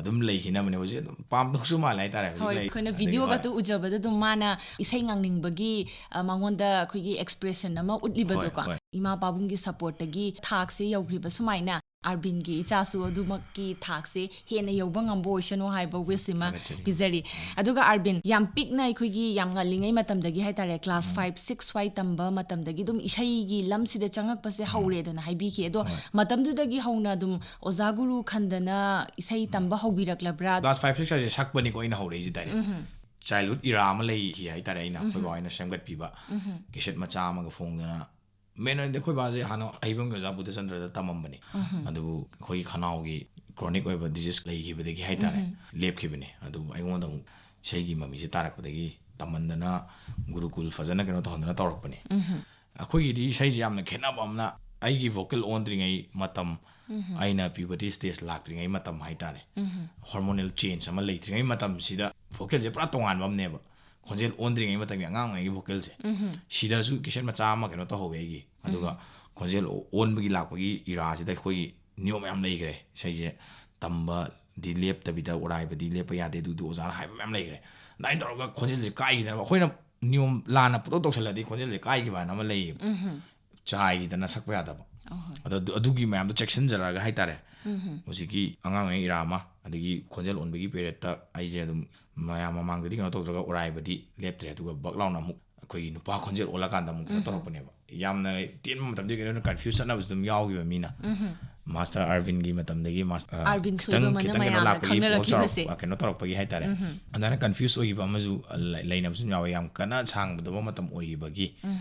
ꯑꯗꯨꯝ ꯂꯩꯈꯤꯅꯕꯅꯦ꯫ ꯍꯧꯖꯤꯛ ꯑꯗꯨꯝ ꯄꯥꯝꯗꯧꯁꯨ ꯃꯥꯜꯂꯦ ꯍꯥꯏꯇꯥꯔꯦ꯫ ꯍꯧꯖꯤꯛ ꯍꯣꯏ, ꯂꯩ- ꯑꯩꯈꯣꯏꯅ ꯑꯗꯒꯤ videoꯒ ꯍꯣꯏ꯫ ꯑꯗꯨ ꯎꯖꯕꯗ ꯑꯗꯨꯝ ꯃꯥꯅ ꯏꯁꯩ ꯉꯥꯡꯅꯤꯡꯕꯒꯤ, ꯑ, ꯃꯉꯣꯟꯗ ꯑꯩꯈꯣꯏꯒꯤ expression ꯑꯃ ꯎꯠꯂꯤꯕꯗꯣꯀꯣ꯫ ꯍꯣꯏ, ꯍꯣꯏ꯫ ꯏꯃꯥ ꯄꯥꯕꯨꯡꯒꯤ supportꯇꯒꯤ ꯊꯥꯛꯁꯦ ꯌꯧꯈ꯭ꯔꯤꯕ ꯁꯨꯃꯥꯏꯅ ꯑꯥꯔꯕꯤꯟꯒꯤ ꯏꯆꯥꯁꯨ ꯑꯗꯨꯃꯛꯀꯤ ꯊꯥꯛꯁꯦ ꯍꯦꯟꯅ ꯌꯧꯕ ꯉꯝꯕ ꯑꯣꯏꯁꯅꯨ ꯍꯥꯏꯕ wish ꯑꯃ ꯊꯥꯒꯠꯆꯔꯤ꯫ ꯄꯤꯖꯔꯤ꯫ ꯑꯗꯨꯒ ꯑꯥꯔꯕꯤꯟ, ꯌꯥꯝ ꯄꯤꯛꯅ ꯑꯩꯈꯣꯏꯒꯤ ꯌꯥꯝ ꯉꯜꯂꯤꯉꯩ ꯃꯇꯝꯗꯒꯤ ꯍꯥꯏꯇꯥꯔꯦ, class five, six ꯁ꯭ꯋꯥꯏ ꯇꯝꯕ ꯃꯇꯝꯗꯒꯤ ꯑꯗꯨꯝ ꯏꯁꯩꯒꯤ ꯂꯝꯁꯤꯗ ꯆꯪꯉꯛꯄꯁꯦ ꯍꯧꯔꯦꯗꯅ ꯍꯥꯏꯕꯤꯈꯤ꯫ ꯑꯗꯣ ꯍꯣꯏ꯫ ꯃꯇꯝꯗꯨꯗꯒꯤ ꯍꯧꯅ ꯑꯗꯨꯝ ꯑꯣꯖꯥ ꯒꯨꯔꯨ ꯈꯟꯗꯅ ꯏꯁꯩ ꯇꯝꯕ ꯍꯧꯕꯤꯔꯛꯂꯕ꯭ꯔꯥ? Class five, six ꯍꯥꯏꯁꯦ ꯁꯛꯄꯅꯤꯀꯣ ꯑꯩꯅ ꯍꯧꯔꯛꯏꯁꯦ direct꯫ Childhood era ꯑꯃ ꯂꯩꯈꯤ ꯍꯥꯏꯇꯥꯔꯦ꯫ ꯑꯩꯅ ꯑꯩꯈꯣꯏ ꯕꯥ ꯍꯣꯏꯅ ꯁꯦꯝꯒꯠꯄꯤꯕ cassette ꯃꯆꯥ ꯑꯃꯒ ꯐꯣꯡꯗꯅ main ꯑꯣꯏꯅꯗꯤ ꯑꯩꯈꯣꯏ ꯕꯥꯁꯦ ꯍꯥꯟꯅ ꯑꯍꯩꯕꯝꯒꯤ ꯑꯣꯖꯥ ꯕꯨꯙꯆꯟꯗ꯭ꯔꯗ ꯇꯝꯃꯝꯕꯅꯤ꯫ ꯑꯗꯨꯕꯨ ꯑꯩꯈꯣꯏꯒꯤ ꯈꯅꯥꯎꯒꯤ chronic ꯑꯣꯏꯕ disease ꯂꯩꯈꯤꯕꯗꯒꯤ ꯍꯥꯏꯇꯥꯔꯦ, ꯂꯦꯞꯈꯤꯕꯅꯤ꯫ ꯑꯗꯨꯕꯨ ꯑꯩꯉꯣꯟꯗ ꯑꯃꯨꯛ ꯏꯁꯩꯒꯤ ꯃꯃꯤꯁꯦ ꯇꯥꯔꯛꯄꯗꯒꯤ ꯇꯝꯍꯟꯗꯅ ꯒꯨꯔꯨꯀꯨꯜ ꯐꯖꯅ ꯀꯩꯅꯣ ꯇꯧꯍꯟꯗꯅ ꯇꯧꯔꯛꯄꯅꯤ꯫ ꯑꯩꯈꯣꯏꯒꯤꯗꯤ ꯏꯁꯩꯁꯦ ꯌꯥꯝꯅ ꯈꯦꯠꯅꯕ ꯑꯃꯅ ꯑꯩꯒꯤ vocal ꯑꯣꯟꯗ꯭ꯔꯤꯉꯩ ꯃꯇꯝ, ꯑꯩꯅ puberty stage ꯂꯥꯛꯇ꯭ꯔꯤꯉꯩ ꯃꯇꯝ ꯍꯥꯏꯇꯥꯔꯦ, hormonal change ꯑꯃ ꯂꯩꯇ꯭ꯔꯤꯉꯩ ꯃꯇꯝꯁꯤꯗ vocalꯁꯦ ꯄꯨꯔꯥ ꯇꯣꯉꯥꯟꯕ ꯑꯃꯅꯦꯕ꯫ ꯈꯣꯟꯖꯦꯜ ꯑꯣꯟꯗ꯭ꯔꯤꯉꯩ ꯃꯇꯝꯒꯤ ꯑꯉꯥꯡ ꯑꯣꯏꯔꯤꯉꯩꯒꯤ vocalꯁꯦ꯫ ꯁꯤꯗꯁꯨ cassette ꯃꯆꯥ ꯑꯃ ꯀꯩꯅꯣ ꯇꯧꯍꯧꯋꯦ ꯑꯩꯒꯤ꯫ ꯑꯗꯨꯒ ꯈꯣꯟꯖꯦꯜ ꯑꯣꯟꯕꯒꯤ ꯂꯥꯛꯄꯒꯤ eraꯁꯤꯗ ꯑꯩꯈꯣꯏꯒꯤ ꯅꯤꯌꯣꯝ ꯃꯌꯥꯝ ꯂꯩꯈ꯭ꯔꯦ꯫ ꯏꯁꯩꯁꯦ ꯇꯝꯕꯗꯤ ꯂꯦꯞꯇꯕꯤꯗ, ꯎꯔꯥꯏꯕꯗꯤ ꯂꯦꯞꯄ ꯌꯥꯗꯦ, ꯑꯗꯨꯗꯨ ꯑꯣꯖꯥꯅ ꯍꯥꯏꯕ ꯃꯌꯥꯝ ꯂꯩꯈ꯭ꯔꯦ꯫ ꯑꯗꯨꯃꯥꯏꯅ ꯇꯧꯔꯒ ꯈꯣꯟꯖꯦꯜꯁꯦ ꯀꯥꯏꯈꯤꯗꯅꯕ, ꯑꯩꯈꯣꯏꯅ ꯅꯤꯌꯣꯝ ꯂꯥꯟꯅ ꯄꯨꯡꯇꯧ ꯇꯧꯁꯜꯂꯗꯤ ꯈꯣꯟꯖꯦꯜꯁꯦ ꯀꯥꯏꯈꯤꯕ ꯍꯥꯏꯅ ꯑꯃ ꯂꯩꯌꯦꯕ꯫ ꯎꯝ꯫ ꯆꯥꯏꯈꯤꯗꯅ ꯁꯛꯄ ꯌꯥꯗꯕ꯫ ꯑꯍꯣꯏ꯫ ꯑꯗꯣ ꯑꯗꯨ- ꯑꯗꯨꯒꯤ ꯃꯌꯥꯝꯗꯣ ꯆꯦꯛꯁꯤꯟꯖꯔꯒ ꯍꯥꯏꯇꯥꯔꯦ꯫ ꯎꯝ꯫ ꯍꯧꯖꯤꯛꯀꯤ ꯑꯉꯥꯡ ꯑꯣꯏꯔꯤꯉꯩ ꯏꯔꯥ ꯑꯃ, ꯑꯗꯒꯤ ꯈꯣꯟꯖꯦꯜ ꯑꯣꯟꯕꯒꯤ ꯄꯦꯔꯦꯠꯇ ꯑꯩꯁꯦ ꯑꯗꯨꯝ ꯃꯌꯥꯝ ꯃꯃꯥꯡꯗꯗꯤ ꯀꯩꯅꯣ ꯇꯧꯗ꯭ꯔꯒ ꯎꯔꯥꯏꯕꯗꯤ ꯂꯦꯞꯇ꯭ꯔꯦ, ꯑꯗꯨꯒ ꯕꯛ ꯂꯥꯎꯅ ꯑꯃꯨꯛ ꯑꯩꯈꯣꯏꯒꯤ ꯅꯨꯄꯥ ꯈꯣꯟꯖꯦꯜ ꯑꯣꯜꯂꯀꯥꯟꯗ ꯑꯃꯨꯛ ꯀꯩꯅꯣ ꯎꯝ꯫ ꯇꯧꯔꯛꯄꯅꯦꯕ꯫ ꯌꯥꯝꯅ ꯇꯦꯟꯕ ꯃꯇꯝꯗꯒꯤ ꯀꯩꯅꯣ ꯀꯟꯐ꯭ꯌꯨꯁ ꯆꯠꯅꯕꯁꯨ ꯑꯗꯨꯝ ꯌꯥꯎꯈꯤꯕ ꯃꯤꯅ꯫ ꯎꯝ꯫ ꯃꯥꯁꯇꯔ ꯑꯥꯔꯕꯤꯟꯒꯤ ꯃꯇꯝꯗꯒꯤ ꯃꯥꯁ- ꯑ, ꯑꯥꯔꯕꯤꯟ ꯈꯤꯇꯪ ꯁꯣꯏꯕꯝ ꯑꯅ ꯈꯤꯇꯪ ꯀꯩꯅꯣ ꯃꯌꯥꯝꯅ ꯂꯥꯛꯄꯒꯤ ꯄꯣꯁ ꯈꯪꯅꯔꯛꯈꯤꯕꯁꯦ꯫ ꯆꯥꯎꯔꯛꯄ ꯀꯩꯅꯣ ꯇꯧꯔꯛꯄꯒꯤ ꯍꯥꯏꯇꯥꯔꯦ꯫ ꯎꯝ꯫ ꯑꯗꯨꯃꯥꯏꯅ ꯀꯟꯐ꯭ꯌꯨꯁ ꯑꯣꯏꯈꯤꯕ ꯑꯃꯁꯨ ꯂꯩ- ꯂꯩꯅꯕꯁꯨ ꯑꯗꯨꯝ ꯌꯥꯎꯋꯦ, ꯌꯥꯝ ꯀꯟꯅ ꯁꯥꯡꯕꯗꯕ ꯃꯇꯝ ꯑꯣꯏꯈꯤꯕꯒꯤ꯫ ꯎꯝ꯫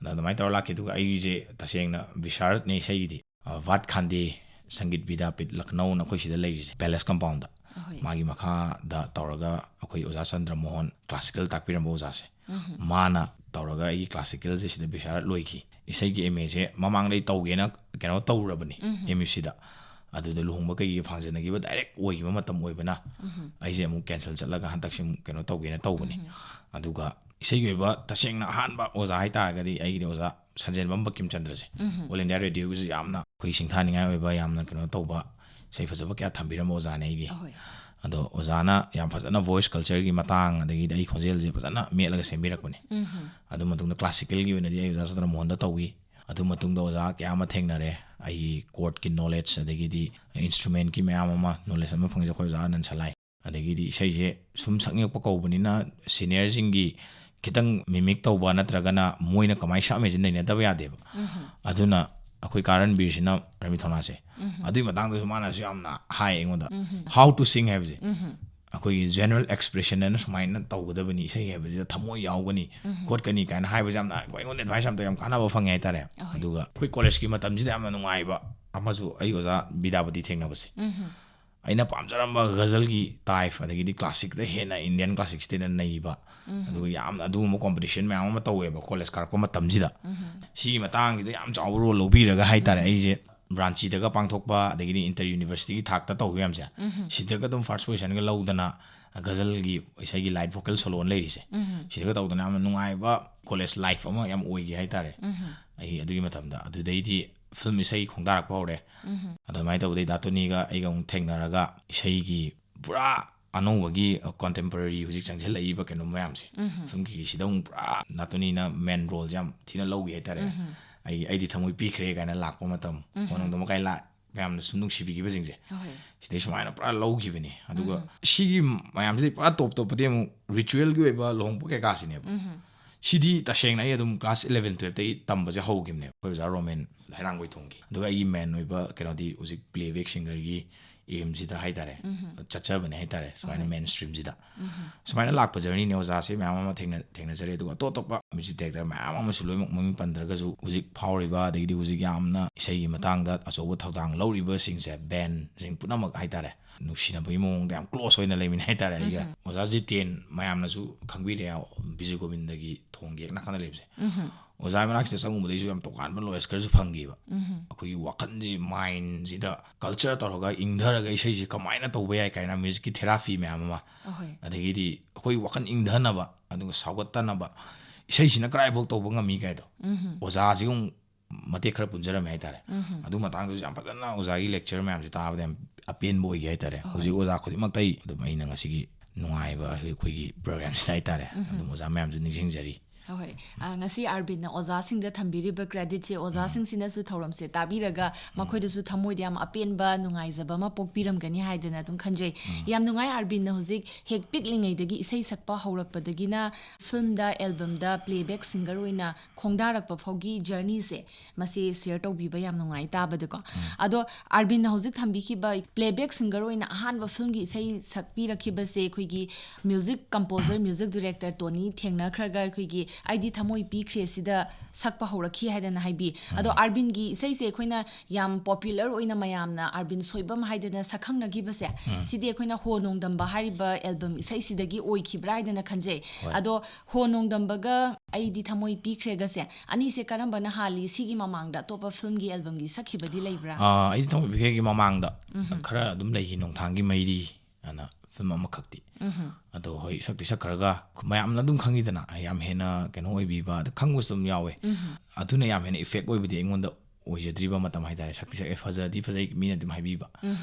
ꯑꯗ ꯑꯗꯨꯃꯥꯏꯅ ꯇꯧꯔ ꯂꯥꯛꯈꯤ꯫ ꯑꯗꯨꯒ ꯑꯩꯁꯦ ꯇꯁꯦꯡꯅ ꯕꯤꯁꯥꯔꯠꯅꯦ ꯏꯁꯩꯒꯤꯗꯤ꯫ ꯑ, ꯚꯥꯠ ꯈꯥꯟꯗꯦ ꯁꯪꯒꯤꯠ ꯕꯤꯗ꯭ꯌꯥꯄꯤꯠ ꯂꯈꯅꯧꯅ ꯑꯩꯈꯣꯏ ꯁꯤꯗ ꯂꯩꯔꯤꯁꯦ, ꯄꯦꯂꯦꯁ ꯀꯝꯄꯥꯎꯟꯗ꯫ ꯑꯍꯣꯏ꯫ ꯃꯥꯒꯤ ꯃꯈꯥꯗ ꯇꯧꯔꯒ ꯑꯩꯈꯣꯏ ꯑꯣꯖꯥ ꯆꯟꯗ꯭ꯔ ꯃꯣꯍꯟ, ꯀ꯭ꯂꯥꯁꯤꯀꯦꯜ ꯇꯥꯛꯄꯤꯔꯝꯕ ꯑꯣꯖꯥꯁꯦ, ꯎꯝ꯫ ꯃꯥꯅ ꯇꯧꯔꯒ ꯑꯩꯒꯤ ꯀ꯭ꯂꯥꯁꯤꯀꯦꯜꯁꯦ ꯁꯤꯗ ꯕꯤꯁꯥꯔꯠ ꯂꯣꯏꯈꯤ꯫ ꯏꯁꯩꯒꯤ ꯑꯦꯝ ꯑꯦꯁꯦ ꯃꯃꯥꯡꯗ ꯑꯩ ꯇꯧꯒꯦꯅ ꯀꯩꯅꯣ ꯇꯧꯔꯕꯅꯤ, ꯎꯝ꯫ ꯑꯦꯝ ꯌꯨ ꯁꯤꯗ꯫ ꯑꯗꯨꯗ ꯂꯨꯍꯣꯡꯕ ꯀꯩꯒꯤ ꯐꯥꯡꯖꯟꯅꯈꯤꯕ ꯗꯥꯏꯔꯦꯛ ꯑꯣꯏꯈꯤꯕ ꯃꯇꯝ ꯑꯣꯏꯕꯅ ꯎꯝ꯫ ꯑꯩꯁꯦ ꯑꯃꯨꯛ ꯀꯦꯟꯁꯦꯜ ꯆꯠꯂꯒ ꯍꯟꯗꯛꯁꯦ ꯑꯃꯨꯛ ꯀꯩꯅꯣ ꯇꯧꯒꯦꯅ ꯇꯧꯕꯅꯤ꯫ ꯎꯝ꯫ ꯑꯗꯨꯒ ꯏꯁꯩꯒꯤ ꯑꯣꯏꯕ ꯇꯁꯦꯡꯅ ꯑꯍꯥꯟꯕ ꯑꯣꯖꯥ ꯍꯥꯏꯇꯥꯔꯒꯗꯤ ꯑꯩꯒꯤꯗꯤ ꯑꯣꯖꯥ ꯁꯟꯖꯦꯟꯕꯝ ꯕꯀꯤꯝꯆꯟꯗ꯭ꯔꯁꯦ꯫ ꯎꯝ꯫ ꯑꯣꯜ ꯏꯟꯗꯤꯌꯥ ꯔꯦꯗꯤꯑꯣꯒꯤꯁꯨ ꯌꯥꯝꯅ ꯑꯩꯈꯣꯏ ꯁꯤꯡꯊꯥꯅꯤꯡꯉꯥꯏ ꯑꯣꯏꯕ, ꯌꯥꯝꯅ ꯀꯩꯅꯣ ꯇꯧꯕ, ꯏꯁꯩ ꯐꯖꯕ ꯀꯌꯥ ꯊꯝꯕꯤꯔꯝꯕ ꯑꯣꯖꯥꯅꯦ ꯑꯩꯒꯤ꯫ ꯑꯍꯣꯏ꯫ ꯑꯗꯣ ꯑꯣꯖꯥꯅ ꯌꯥꯝ ꯐꯖꯅ ꯚꯣꯏꯁ ꯀꯜꯆꯔꯒꯤ ꯃꯇꯥꯡ, ꯑꯗꯒꯤꯗꯤ ꯑꯩ ꯈꯣꯟꯖꯦꯜꯁꯦ ꯐꯖꯅ ꯃꯦꯠꯂꯒ ꯁꯦꯝꯕꯤꯔꯛꯄꯅꯦ꯫ ꯎꯝ꯫ ꯑꯗꯨ ꯃꯇꯨꯡꯗ ꯀ꯭ꯂꯥꯁꯤꯀꯦꯜꯒꯤ ꯑꯣꯏꯅꯗꯤ ꯑꯩ ꯑꯣꯖꯥ ꯆꯟꯗ꯭ꯔ ꯃꯣꯍꯟꯗ ꯇꯧꯏ꯫ ꯑꯗꯨ ꯃꯇꯨꯡꯗ ꯑꯣꯖꯥ ꯀꯌꯥ ꯑꯃ ꯊꯦꯡꯅꯔꯦ꯫ ꯑꯩꯒꯤ ꯀꯣꯔꯠꯀꯤ ꯅꯣꯂꯦꯖ, ꯑꯗꯒꯤꯗꯤ ꯏꯟꯁꯇ꯭ꯔꯨꯃꯦꯟꯒꯤ ꯃꯌꯥꯝ ꯑꯃ ꯅꯣꯂꯦꯖ ꯑꯃ ꯐꯪꯖꯩ ꯑꯩꯈꯣꯏ ꯑꯣꯖꯥ ꯑꯅꯟ ꯁꯂꯥꯏ꯫ ꯑꯗꯒꯤꯗꯤ ꯏꯁꯩꯁꯦ ꯁꯨꯝ ꯁꯛꯅꯤꯡꯉꯛꯄ ꯀꯧꯕꯅꯤꯅ ꯁꯤꯅꯤꯌꯔꯁꯤꯡꯒꯤ ꯈꯤꯇꯪ ꯃꯤꯃꯤꯛ ꯇꯧꯕ ꯅꯠꯇ꯭ꯔꯒꯅ ꯃꯣꯏꯅ ꯀꯃꯥꯏꯅ ꯁꯛꯑꯝꯃꯤꯁꯦ ꯅꯩꯅꯗꯕ ꯌꯥꯗꯦꯕ꯫ ꯎꯝ꯫ ꯑꯗꯨꯅ ꯑꯩꯈꯣꯏ ꯀꯥ ꯔꯟꯕꯤꯔꯁꯤꯅ, ꯔꯟꯕꯤꯔ ꯊꯧꯅꯥꯁꯦ, ꯎꯝ꯫ ꯑꯗꯨꯒꯤ ꯃꯇꯥꯡꯗꯁꯨ ꯃꯥꯅꯁꯨ ꯌꯥꯝꯅ ꯍꯥꯏ ꯑꯩꯉꯣꯟꯗ, ꯎꯝ꯫ "How to sing" ꯍꯥꯏꯕꯁꯦ, ꯎꯝ꯫ ꯑꯩꯈꯣꯏꯒꯤ ꯖꯦꯅꯔꯦꯜ ꯑꯦꯛꯁꯄ꯭ꯔꯦꯁꯟ ꯍꯥꯏꯅ ꯁꯨꯃꯥꯏꯅ ꯇꯧꯒꯗꯕꯅꯤ, ꯏꯁꯩ ꯍꯥꯏꯕꯁꯤꯗ ꯊꯃꯣꯏ ꯌꯥꯎꯒꯅꯤ, ꯎꯝ꯫ ꯈꯣꯠꯀꯅꯤ ꯀꯥꯏꯅ ꯍꯥꯏꯕꯁꯦ ꯌꯥꯝꯅ ꯑꯩꯈꯣꯏ, ꯑꯩꯉꯣꯟꯗ ꯑꯦꯗꯚꯥꯏꯁ ꯑꯝꯇ ꯌꯥꯝ ꯀꯥꯟꯅꯕ ꯐꯪꯉꯦ ꯍꯥꯏꯇꯥꯔꯦ꯫ ꯑꯍꯣꯏ꯫ ꯑꯗꯨꯒ ꯑꯩꯈꯣꯏ ꯀꯣꯂꯦꯖꯀꯤ ꯃꯇꯝꯁꯤꯗ ꯌꯥꯝꯅ ꯅꯨꯡꯉꯥꯏꯕ ꯑꯃꯁꯨ ꯑꯩ ꯑꯣꯖꯥ ꯕꯤꯗ꯭ꯌꯥꯄꯇꯤ ꯊꯦꯡꯅꯕꯁꯦ꯫ ꯎꯝ꯫ ꯑꯩꯅ ꯄꯥꯝꯖꯔꯝꯕ ꯒꯖꯜꯒꯤ ꯇꯥꯏꯞ, ꯑꯗꯒꯤꯗꯤ ꯀ꯭ꯂꯥꯁꯤꯛꯇ ꯍꯦꯟꯅ ꯏꯟꯗꯤꯌꯟ ꯀ꯭ꯂꯥꯁꯤꯛꯁꯤꯇꯅ ꯅꯩꯕ, ꯎꯝ꯫ ꯑꯗꯨꯒ ꯌꯥꯝꯅ ꯑꯗꯨꯒꯨꯝꯕ ꯀꯣꯝꯄꯤꯇꯤꯁꯟ ꯃꯌꯥꯝ ꯑꯃ ꯇꯧꯋꯦꯕ ꯀꯣꯂꯦꯖ ꯀꯥꯔꯛꯄ ꯃꯇꯝꯁꯤꯗ꯫ ꯎꯝ꯫ ꯁꯤꯒꯤ ꯃꯇꯥꯡꯁꯤꯗ ꯌꯥꯝ ꯆꯥꯎꯕ ꯔꯣꯜ ꯂꯧꯕꯤꯔꯒ ꯍꯥꯏꯇꯥꯔꯦ, ꯑꯩꯁꯦ ꯔꯥꯟꯆꯤꯗꯒ ꯄꯥꯡꯊꯣꯛꯄ, ꯑꯗꯒꯤꯗꯤ ꯏꯟꯇꯔ ꯌꯨꯅꯤꯚꯔꯁꯤꯇꯤꯒꯤ ꯊꯥꯛꯇ ꯇꯧꯈꯤꯕ ꯃꯌꯥꯝꯁꯦ, ꯎꯝ꯫ ꯁꯤꯗꯒ ꯑꯗꯨꯝ ꯐꯥꯔꯁ ꯄꯣꯖꯤꯁꯟꯒ ꯂꯧꯗꯅ ꯒꯖꯜꯒꯤ ꯏꯁꯩꯒꯤ ꯂꯥꯏꯠ ꯚꯣꯀꯦꯜ ꯁꯣꯂꯣ ꯑꯃ ꯂꯩꯔꯤꯁꯦ, ꯎꯝ꯫ ꯁꯤꯗꯒ ꯇꯧꯗꯅ ꯌꯥꯝꯅ ꯅꯨꯡꯉꯥꯏꯕ ꯀꯣꯂꯦꯖ ꯂꯥꯏꯐ ꯑꯃ ꯌꯥꯝ ꯑꯣꯏꯈꯤ ꯍꯥꯏꯇꯥꯔꯦ꯫ ꯎꯝ꯫ ꯑꯩ ꯑꯗꯨꯒꯤ ꯃꯇꯝꯗ ꯑꯗꯨꯗꯩꯗꯤ ꯐꯤꯂꯝ ꯏꯁꯩ ꯈꯣꯡꯗꯥꯔꯛꯄ ꯍꯧꯔꯦ꯫ ꯎꯝ꯫ ꯑꯗꯨꯃꯥꯏꯅ ꯇꯧꯕꯗꯩ ꯗꯥ ꯇꯣꯅꯤꯒ ꯑꯩꯒ ꯑꯃꯨꯛ ꯊꯦꯡꯅꯔꯒ ꯏꯁꯩꯒꯤ ꯄꯨꯔꯥ ꯑꯅꯧꯕꯒꯤ ꯀꯣꯟꯇꯦꯝꯄꯣꯔꯔꯤ ꯍꯧꯖꯤꯛ ꯆꯪꯁꯤꯜꯂꯛꯏꯕ ꯀꯩꯅꯣ ꯃꯌꯥꯝꯁꯦ, ꯐꯤꯂꯝꯒꯤꯁꯤꯗ ꯑꯃꯨꯛ ꯄꯨꯔꯥ ꯅꯥꯇꯣꯅꯤꯅ ꯃꯦꯟ ꯔꯣꯜꯁꯦ ꯌꯥꯝ ꯊꯤꯅ ꯂꯧꯈꯤ ꯍꯥꯏꯇꯥꯔꯦ꯫ ꯑꯩ ꯑꯩꯗꯤ ꯊꯃꯣꯏ ꯄꯤꯈ꯭ꯔꯦ ꯀꯥꯏꯅ ꯂꯥꯛꯄ ꯃꯇꯝ, ꯀꯣꯟꯅꯨꯡꯗ ꯃꯈꯥꯏ ꯂꯥꯛ ꯃꯌꯥꯝꯅ ꯁꯨꯝ ꯅꯨꯡꯁꯤꯕꯤꯈꯤꯕꯁꯤꯡꯁꯦ, ꯑꯍꯣꯏ꯫ ꯁꯤꯗꯩ ꯁꯨꯃꯥꯏꯅ ꯄꯨꯔꯥ ꯂꯧꯈꯤꯕꯅꯤ꯫ ꯑꯗꯨꯒ ꯁꯤꯒꯤ ꯃꯌꯥꯝꯁꯤꯗꯤ ꯄꯨꯔꯥ ꯇꯣꯞ ꯇꯣꯞꯄꯗꯤ ꯑꯃꯨꯛ ꯔꯤꯆꯨꯋꯦꯜꯒꯤ ꯑꯣꯏꯕ ꯂꯨꯍꯣꯡꯕ ꯀꯩꯀꯥꯁꯤꯅꯦꯕ꯫ ꯁꯤꯗꯤ ꯇꯁꯦꯡꯅ ꯑꯩ ꯑꯗꯨꯝ ꯀ꯭ꯂꯥꯁ ꯏꯂꯚꯦꯟ ꯇꯨꯌꯦꯜꯞꯇꯒꯤ ꯇꯝꯕꯁꯦ ꯍꯧꯈꯤꯕꯅꯦꯕ, ꯑꯩꯈꯣꯏ ꯑꯣꯖꯥ ꯔꯣꯃꯦꯟ ꯍꯩꯔꯥꯡꯒꯣꯏꯊꯣꯡꯒꯤ꯫ ꯑꯗꯨꯒ ꯑꯩꯒꯤ ꯃꯦꯟ ꯑꯣꯏꯕ ꯀꯩꯅꯣꯗꯤ ꯍꯧꯖꯤꯛ ꯄ꯭ꯂꯦꯕꯦꯛ ꯁꯤꯡꯒꯔꯒꯤ ꯑꯦꯝꯁꯤꯗ ꯍꯥꯏꯇꯥꯔꯦ, ꯆꯠꯆꯕꯅꯦ ꯍꯥꯏꯇꯥꯔꯦ, ꯁꯨꯃꯥꯏꯅ ꯍꯣꯏ꯫ ꯃꯦꯟ ꯁ꯭ꯇ꯭ꯔꯤꯝꯁꯤꯗ꯫ ꯁꯨꯃꯥꯏꯅ ꯂꯥꯛꯄ ꯖꯔꯅꯤꯅꯦ꯫ ꯑꯣꯖꯥꯁꯦ ꯃꯌꯥꯝ ꯑꯃ ꯊꯦꯡꯅ ꯊꯦꯡꯅꯖꯔꯦ, ꯑꯗꯨꯒ ꯑꯇꯣꯞ ꯑꯇꯣꯞꯄ ꯃ꯭ꯌꯨꯖꯤꯛ ꯗꯥꯏꯔꯦꯛꯇꯔ ꯃꯌꯥꯝ ꯑꯃꯁꯨ, ꯂꯣꯏꯅꯃꯛ ꯃꯃꯤꯡ ꯄꯟꯗ꯭ꯔꯒꯁꯨ, ꯍꯧꯖꯤꯛ ꯐꯥꯎꯔꯤꯕ, ꯑꯗꯒꯤꯗꯤ ꯍꯧꯖꯤꯛ ꯌꯥꯝꯅ ꯏꯁꯩꯒꯤ ꯃꯇꯥꯡꯗ ꯑꯆꯧꯕ ꯊꯧꯗꯥꯡ ꯂꯧꯔꯤꯕꯁꯤꯡꯁꯦ, ꯕꯦꯟꯁꯤꯡ ꯄꯨꯝꯅꯃꯛ ꯍꯥꯏꯇꯥꯔꯦ, ꯅꯨꯡꯁꯤꯅꯕꯒꯤ ꯃꯑꯣꯡꯗ ꯌꯥꯝ ꯀ꯭ꯂꯣꯁ ꯑꯣꯏꯅ ꯂꯩꯃꯤꯟꯅꯩ ꯍꯥꯏꯇꯥꯔꯦ ꯑꯩꯒ꯫ ꯑꯣꯖꯥ ꯖꯤꯇꯦꯟ ꯃꯌꯥꯝꯅꯁꯨ ꯈꯪꯕꯤꯔꯦ, ꯕꯤꯖꯨ ꯒꯣꯕꯤꯟꯗꯒꯤ ꯊꯣꯡꯒꯤ ꯍꯦꯛ ꯅꯥꯀꯟꯗ ꯂꯩꯕꯁꯦ꯫ ꯑꯣꯖꯥ ꯃꯅꯥꯛꯁꯤꯗ ꯆꯪꯉꯨꯕꯗꯒꯤꯁꯨ ꯌꯥꯝ ꯇꯣꯉꯥꯟꯕ ꯅꯣꯂꯦꯖ ꯈꯔꯁꯨ ꯐꯪꯈꯤꯕ꯫ ꯑꯩꯈꯣꯏꯒꯤ ꯋꯥꯈꯜꯁꯤ, ꯃꯥꯏꯟꯁꯤꯗ ꯀꯜꯆꯔ ꯇꯧꯔꯒ ꯏꯪꯊꯔꯒ ꯏꯁꯩꯁꯤ ꯀꯃꯥꯏꯅ ꯇꯧꯕ ꯌꯥꯏ ꯀꯥꯏꯅ ꯃ꯭ꯌꯨꯖꯤꯛꯀꯤ ꯊꯦꯔꯥꯄꯤ ꯃꯌꯥꯝ ꯑꯃ, ꯑꯍꯣꯏ꯫ ꯑꯗꯒꯤꯗꯤ ꯑꯩꯈꯣꯏ ꯋꯥꯈꯜ ꯏꯪꯊꯅꯕ, ꯑꯗꯨꯒ ꯁꯥꯎꯒꯠꯇꯅꯕ ꯏꯁꯩꯁꯤꯅ ꯀꯗꯥꯏꯐꯥꯎ ꯇꯧꯕ ꯉꯝꯃꯤ ꯀꯥꯏꯗꯣ, ꯑꯣꯖꯥꯁꯤꯒ ꯑꯃꯨꯛ ꯃꯇꯦꯛ ꯈꯔ ꯄꯨꯟꯖꯔꯝꯃꯦ ꯍꯥꯏꯇꯥꯔꯦ꯫ ꯑꯗꯨ ꯃꯇꯥꯡꯗꯁꯨ ꯌꯥꯝ ꯐꯖꯅ ꯑꯣꯖꯥꯒꯤ ꯂꯦꯛꯆꯔ ꯃꯌꯥꯝꯁꯦ ꯇꯥꯕꯗ ꯌꯥꯝ ꯑꯄꯦꯟꯕ ꯑꯣꯏꯈꯤ ꯍꯥꯏꯇꯥꯔꯦ꯫ ꯑꯍꯣꯏ꯫ ꯍꯧꯖꯤꯛ ꯑꯣꯖꯥ ꯈꯨꯗꯤꯡꯃꯛꯇ ꯑꯩ ꯑꯗꯨꯝ, ꯑꯩꯅ ꯉꯁꯤꯒꯤ ꯅꯨꯡꯉꯥꯏꯕ ꯑꯩꯈꯣꯏꯒꯤ ꯄ꯭ꯔꯣꯒ꯭ꯔꯥꯝꯁꯤꯗ ꯍꯥꯏꯇꯥꯔꯦ, ꯑꯗꯨꯝ ꯑꯣꯖꯥ ꯃꯌꯥꯝꯁꯨ ꯅꯤꯡꯁꯤꯡꯖꯔꯤ꯫ ꯑꯍꯣꯏ꯫ ꯑ, ꯉꯁꯤ ꯑꯥꯔꯕꯤꯟꯅ ꯑꯣꯖꯥꯁꯤꯡꯗ ꯊꯝꯕꯤꯔꯤꯕ ꯀ꯭ꯔꯦꯗꯤꯠꯁꯦ, ꯑꯣꯖꯥꯁꯤꯡꯁꯤꯅꯁꯨ ꯊꯧꯔꯝꯁꯦ ꯇꯥꯕꯤꯔꯒ ꯃꯈꯣꯏꯗꯁꯨ ꯊꯃꯣꯏꯗ ꯌꯥꯝ ꯑꯄꯦꯟꯕ, ꯅꯨꯡꯉꯥꯏꯖꯕ ꯑꯃ ꯄꯣꯛꯄꯤꯔꯝꯒꯅꯤ ꯍꯥꯏꯗꯅ ꯑꯗꯨꯝ ꯈꯟꯖꯩ꯫ ꯌꯥꯝ ꯅꯨꯡꯉꯥꯏ, ꯑꯥꯔꯕꯤꯟꯅ ꯍꯧꯖꯤꯛ ꯍꯦꯛ ꯄꯤꯛꯂꯤꯉꯩꯗꯒꯤ ꯏꯁꯩ ꯁꯛꯄ ꯍꯧꯔꯛꯄꯗꯒꯤꯅ ꯐꯤꯂꯝꯗ, ꯑꯦꯜꯕꯝꯗ, ꯄ꯭ꯂꯦꯕꯦꯛ ꯁꯤꯡꯒꯔ ꯑꯣꯏꯅ ꯈꯣꯡꯗꯥꯔꯛꯄ ꯐꯥꯎꯒꯤ ꯖꯔꯅꯤꯁꯦ, ꯃꯁꯤ ꯁꯤꯌꯔ ꯇꯧꯕꯤꯕ ꯌꯥꯝ ꯅꯨꯡꯉꯥꯏ ꯇꯥꯕꯗꯀꯣ꯫ ꯑꯗꯣ ꯑꯥꯔꯕꯤꯟꯅ ꯍꯧꯖꯤꯛ ꯊꯝꯕꯤꯈꯤꯕ ꯄ꯭ꯂꯦꯕꯦꯛ ꯁꯤꯡꯒꯔ ꯑꯣꯏꯅ ꯑꯍꯥꯟꯕ ꯐꯤꯂꯝꯒꯤ ꯏꯁꯩ ꯁꯛꯄꯤꯔꯛꯈꯤꯕꯁꯦ, ꯑꯩꯈꯣꯏꯒꯤ ꯃ꯭ꯌꯨꯖꯤꯛ ꯀꯝꯄꯣꯖꯔ, ꯃ꯭ꯌꯨꯖꯤꯛ ꯗꯤꯔꯦꯛꯇꯔ ꯇꯣꯅꯤ ꯊꯦꯡꯅꯈ꯭ꯔꯒ ꯑꯩꯈꯣꯏꯒꯤ "ꯑꯩꯗꯤ ꯊꯃꯣꯏ ꯄꯤꯈ꯭ꯔꯦ" ꯁꯤꯗ ꯁꯛꯄ ꯍꯧꯔꯛꯈꯤ ꯍꯥꯏꯗꯅ ꯍꯥꯏꯕꯤ꯫ ꯑꯗꯣ ꯑꯥꯔꯕꯤꯟꯒꯤ ꯏꯁꯩꯁꯦ ꯑꯩꯈꯣꯏꯅ ꯌꯥꯝ ꯄꯣꯄꯨꯂꯔ ꯑꯣꯏꯅ ꯃꯌꯥꯝꯅ ꯑꯥꯔꯕꯤꯟ ꯁꯣꯏꯕꯝ ꯍꯥꯏꯗꯅ ꯁꯛꯈꯪꯅꯈꯤꯕꯁꯦ, ꯁꯤꯗꯤ ꯑꯩꯈꯣꯏꯅ "ꯍꯣ ꯅꯣꯡꯗꯝꯕ" ꯍꯥꯏꯔꯤꯕ ꯑꯦꯜꯕꯝ ꯏꯁꯩꯁꯤꯗꯒꯤ ꯑꯣꯏꯈꯤꯕ꯭ꯔꯥ ꯍꯥꯏꯗꯅ ꯈꯟꯖꯩ꯫ ꯍꯣꯏ꯫ ꯑꯗꯣ "ꯍꯣ ꯅꯣꯡꯗꯝꯕꯒ" "ꯑꯩꯗꯤ ꯊꯃꯣꯏ ꯄꯤꯈ꯭ꯔꯦꯒꯁꯦ", ꯑꯅꯤꯁꯦ ꯀꯔꯝꯕꯅ ꯍꯥꯜꯂꯤ? ꯁꯤꯒꯤ ꯃꯃꯥꯡꯗ ꯑꯇꯣꯞꯄ ꯐꯤꯂꯝꯒꯤ ꯑꯦꯜꯕꯝꯒꯤ ꯁꯛꯈꯤꯕꯗꯤ ꯂꯩꯕ꯭ꯔꯥ? ꯑꯥ, "ꯑꯩꯗꯤ ꯊꯃꯣꯏ ꯄꯤꯈ꯭ꯔꯦꯒꯤ" ꯃꯃꯥꯡꯗ ꯈꯔ ꯑꯗꯨꯝ ꯂꯩꯈꯤ, "ꯅꯣꯡꯊꯥꯡꯒꯤ ꯃꯩꯔꯤ" ꯑꯅ ꯐꯤꯂꯝ ꯑꯃꯈꯛꯇꯤ꯫ ꯑꯗꯣ ꯍꯣꯏ, ꯁꯛꯇꯤ ꯁꯛꯈ꯭ꯔꯒ ꯃꯌꯥꯝꯅ ꯑꯗꯨꯝ ꯈꯪꯉꯤꯗꯅ, ꯌꯥꯝ ꯍꯦꯟꯅ ꯀꯩꯅꯣ ꯑꯣꯏꯕꯤꯕ, ꯑꯗ ꯈꯪꯕꯁꯨ ꯑꯗꯨꯝ ꯌꯥꯎꯋꯦ꯫ ꯑꯗꯨꯅ ꯌꯥꯝ ꯍꯦꯟꯅ ꯏꯐꯦꯛ ꯑꯣꯏꯕꯗꯤ ꯑꯩꯉꯣꯟꯗ ꯑꯣꯏꯖꯗ꯭ꯔꯤꯕ ꯃꯇꯝ ꯍꯥꯏꯇꯥꯔꯦ꯫ ꯁꯛꯇꯤ ꯁꯛꯑꯦ, ꯐꯖꯗꯤ ꯐꯖꯩ, ꯃꯤꯅ ꯑꯗꯨꯝ ꯍꯥꯏꯕꯤꯕ꯫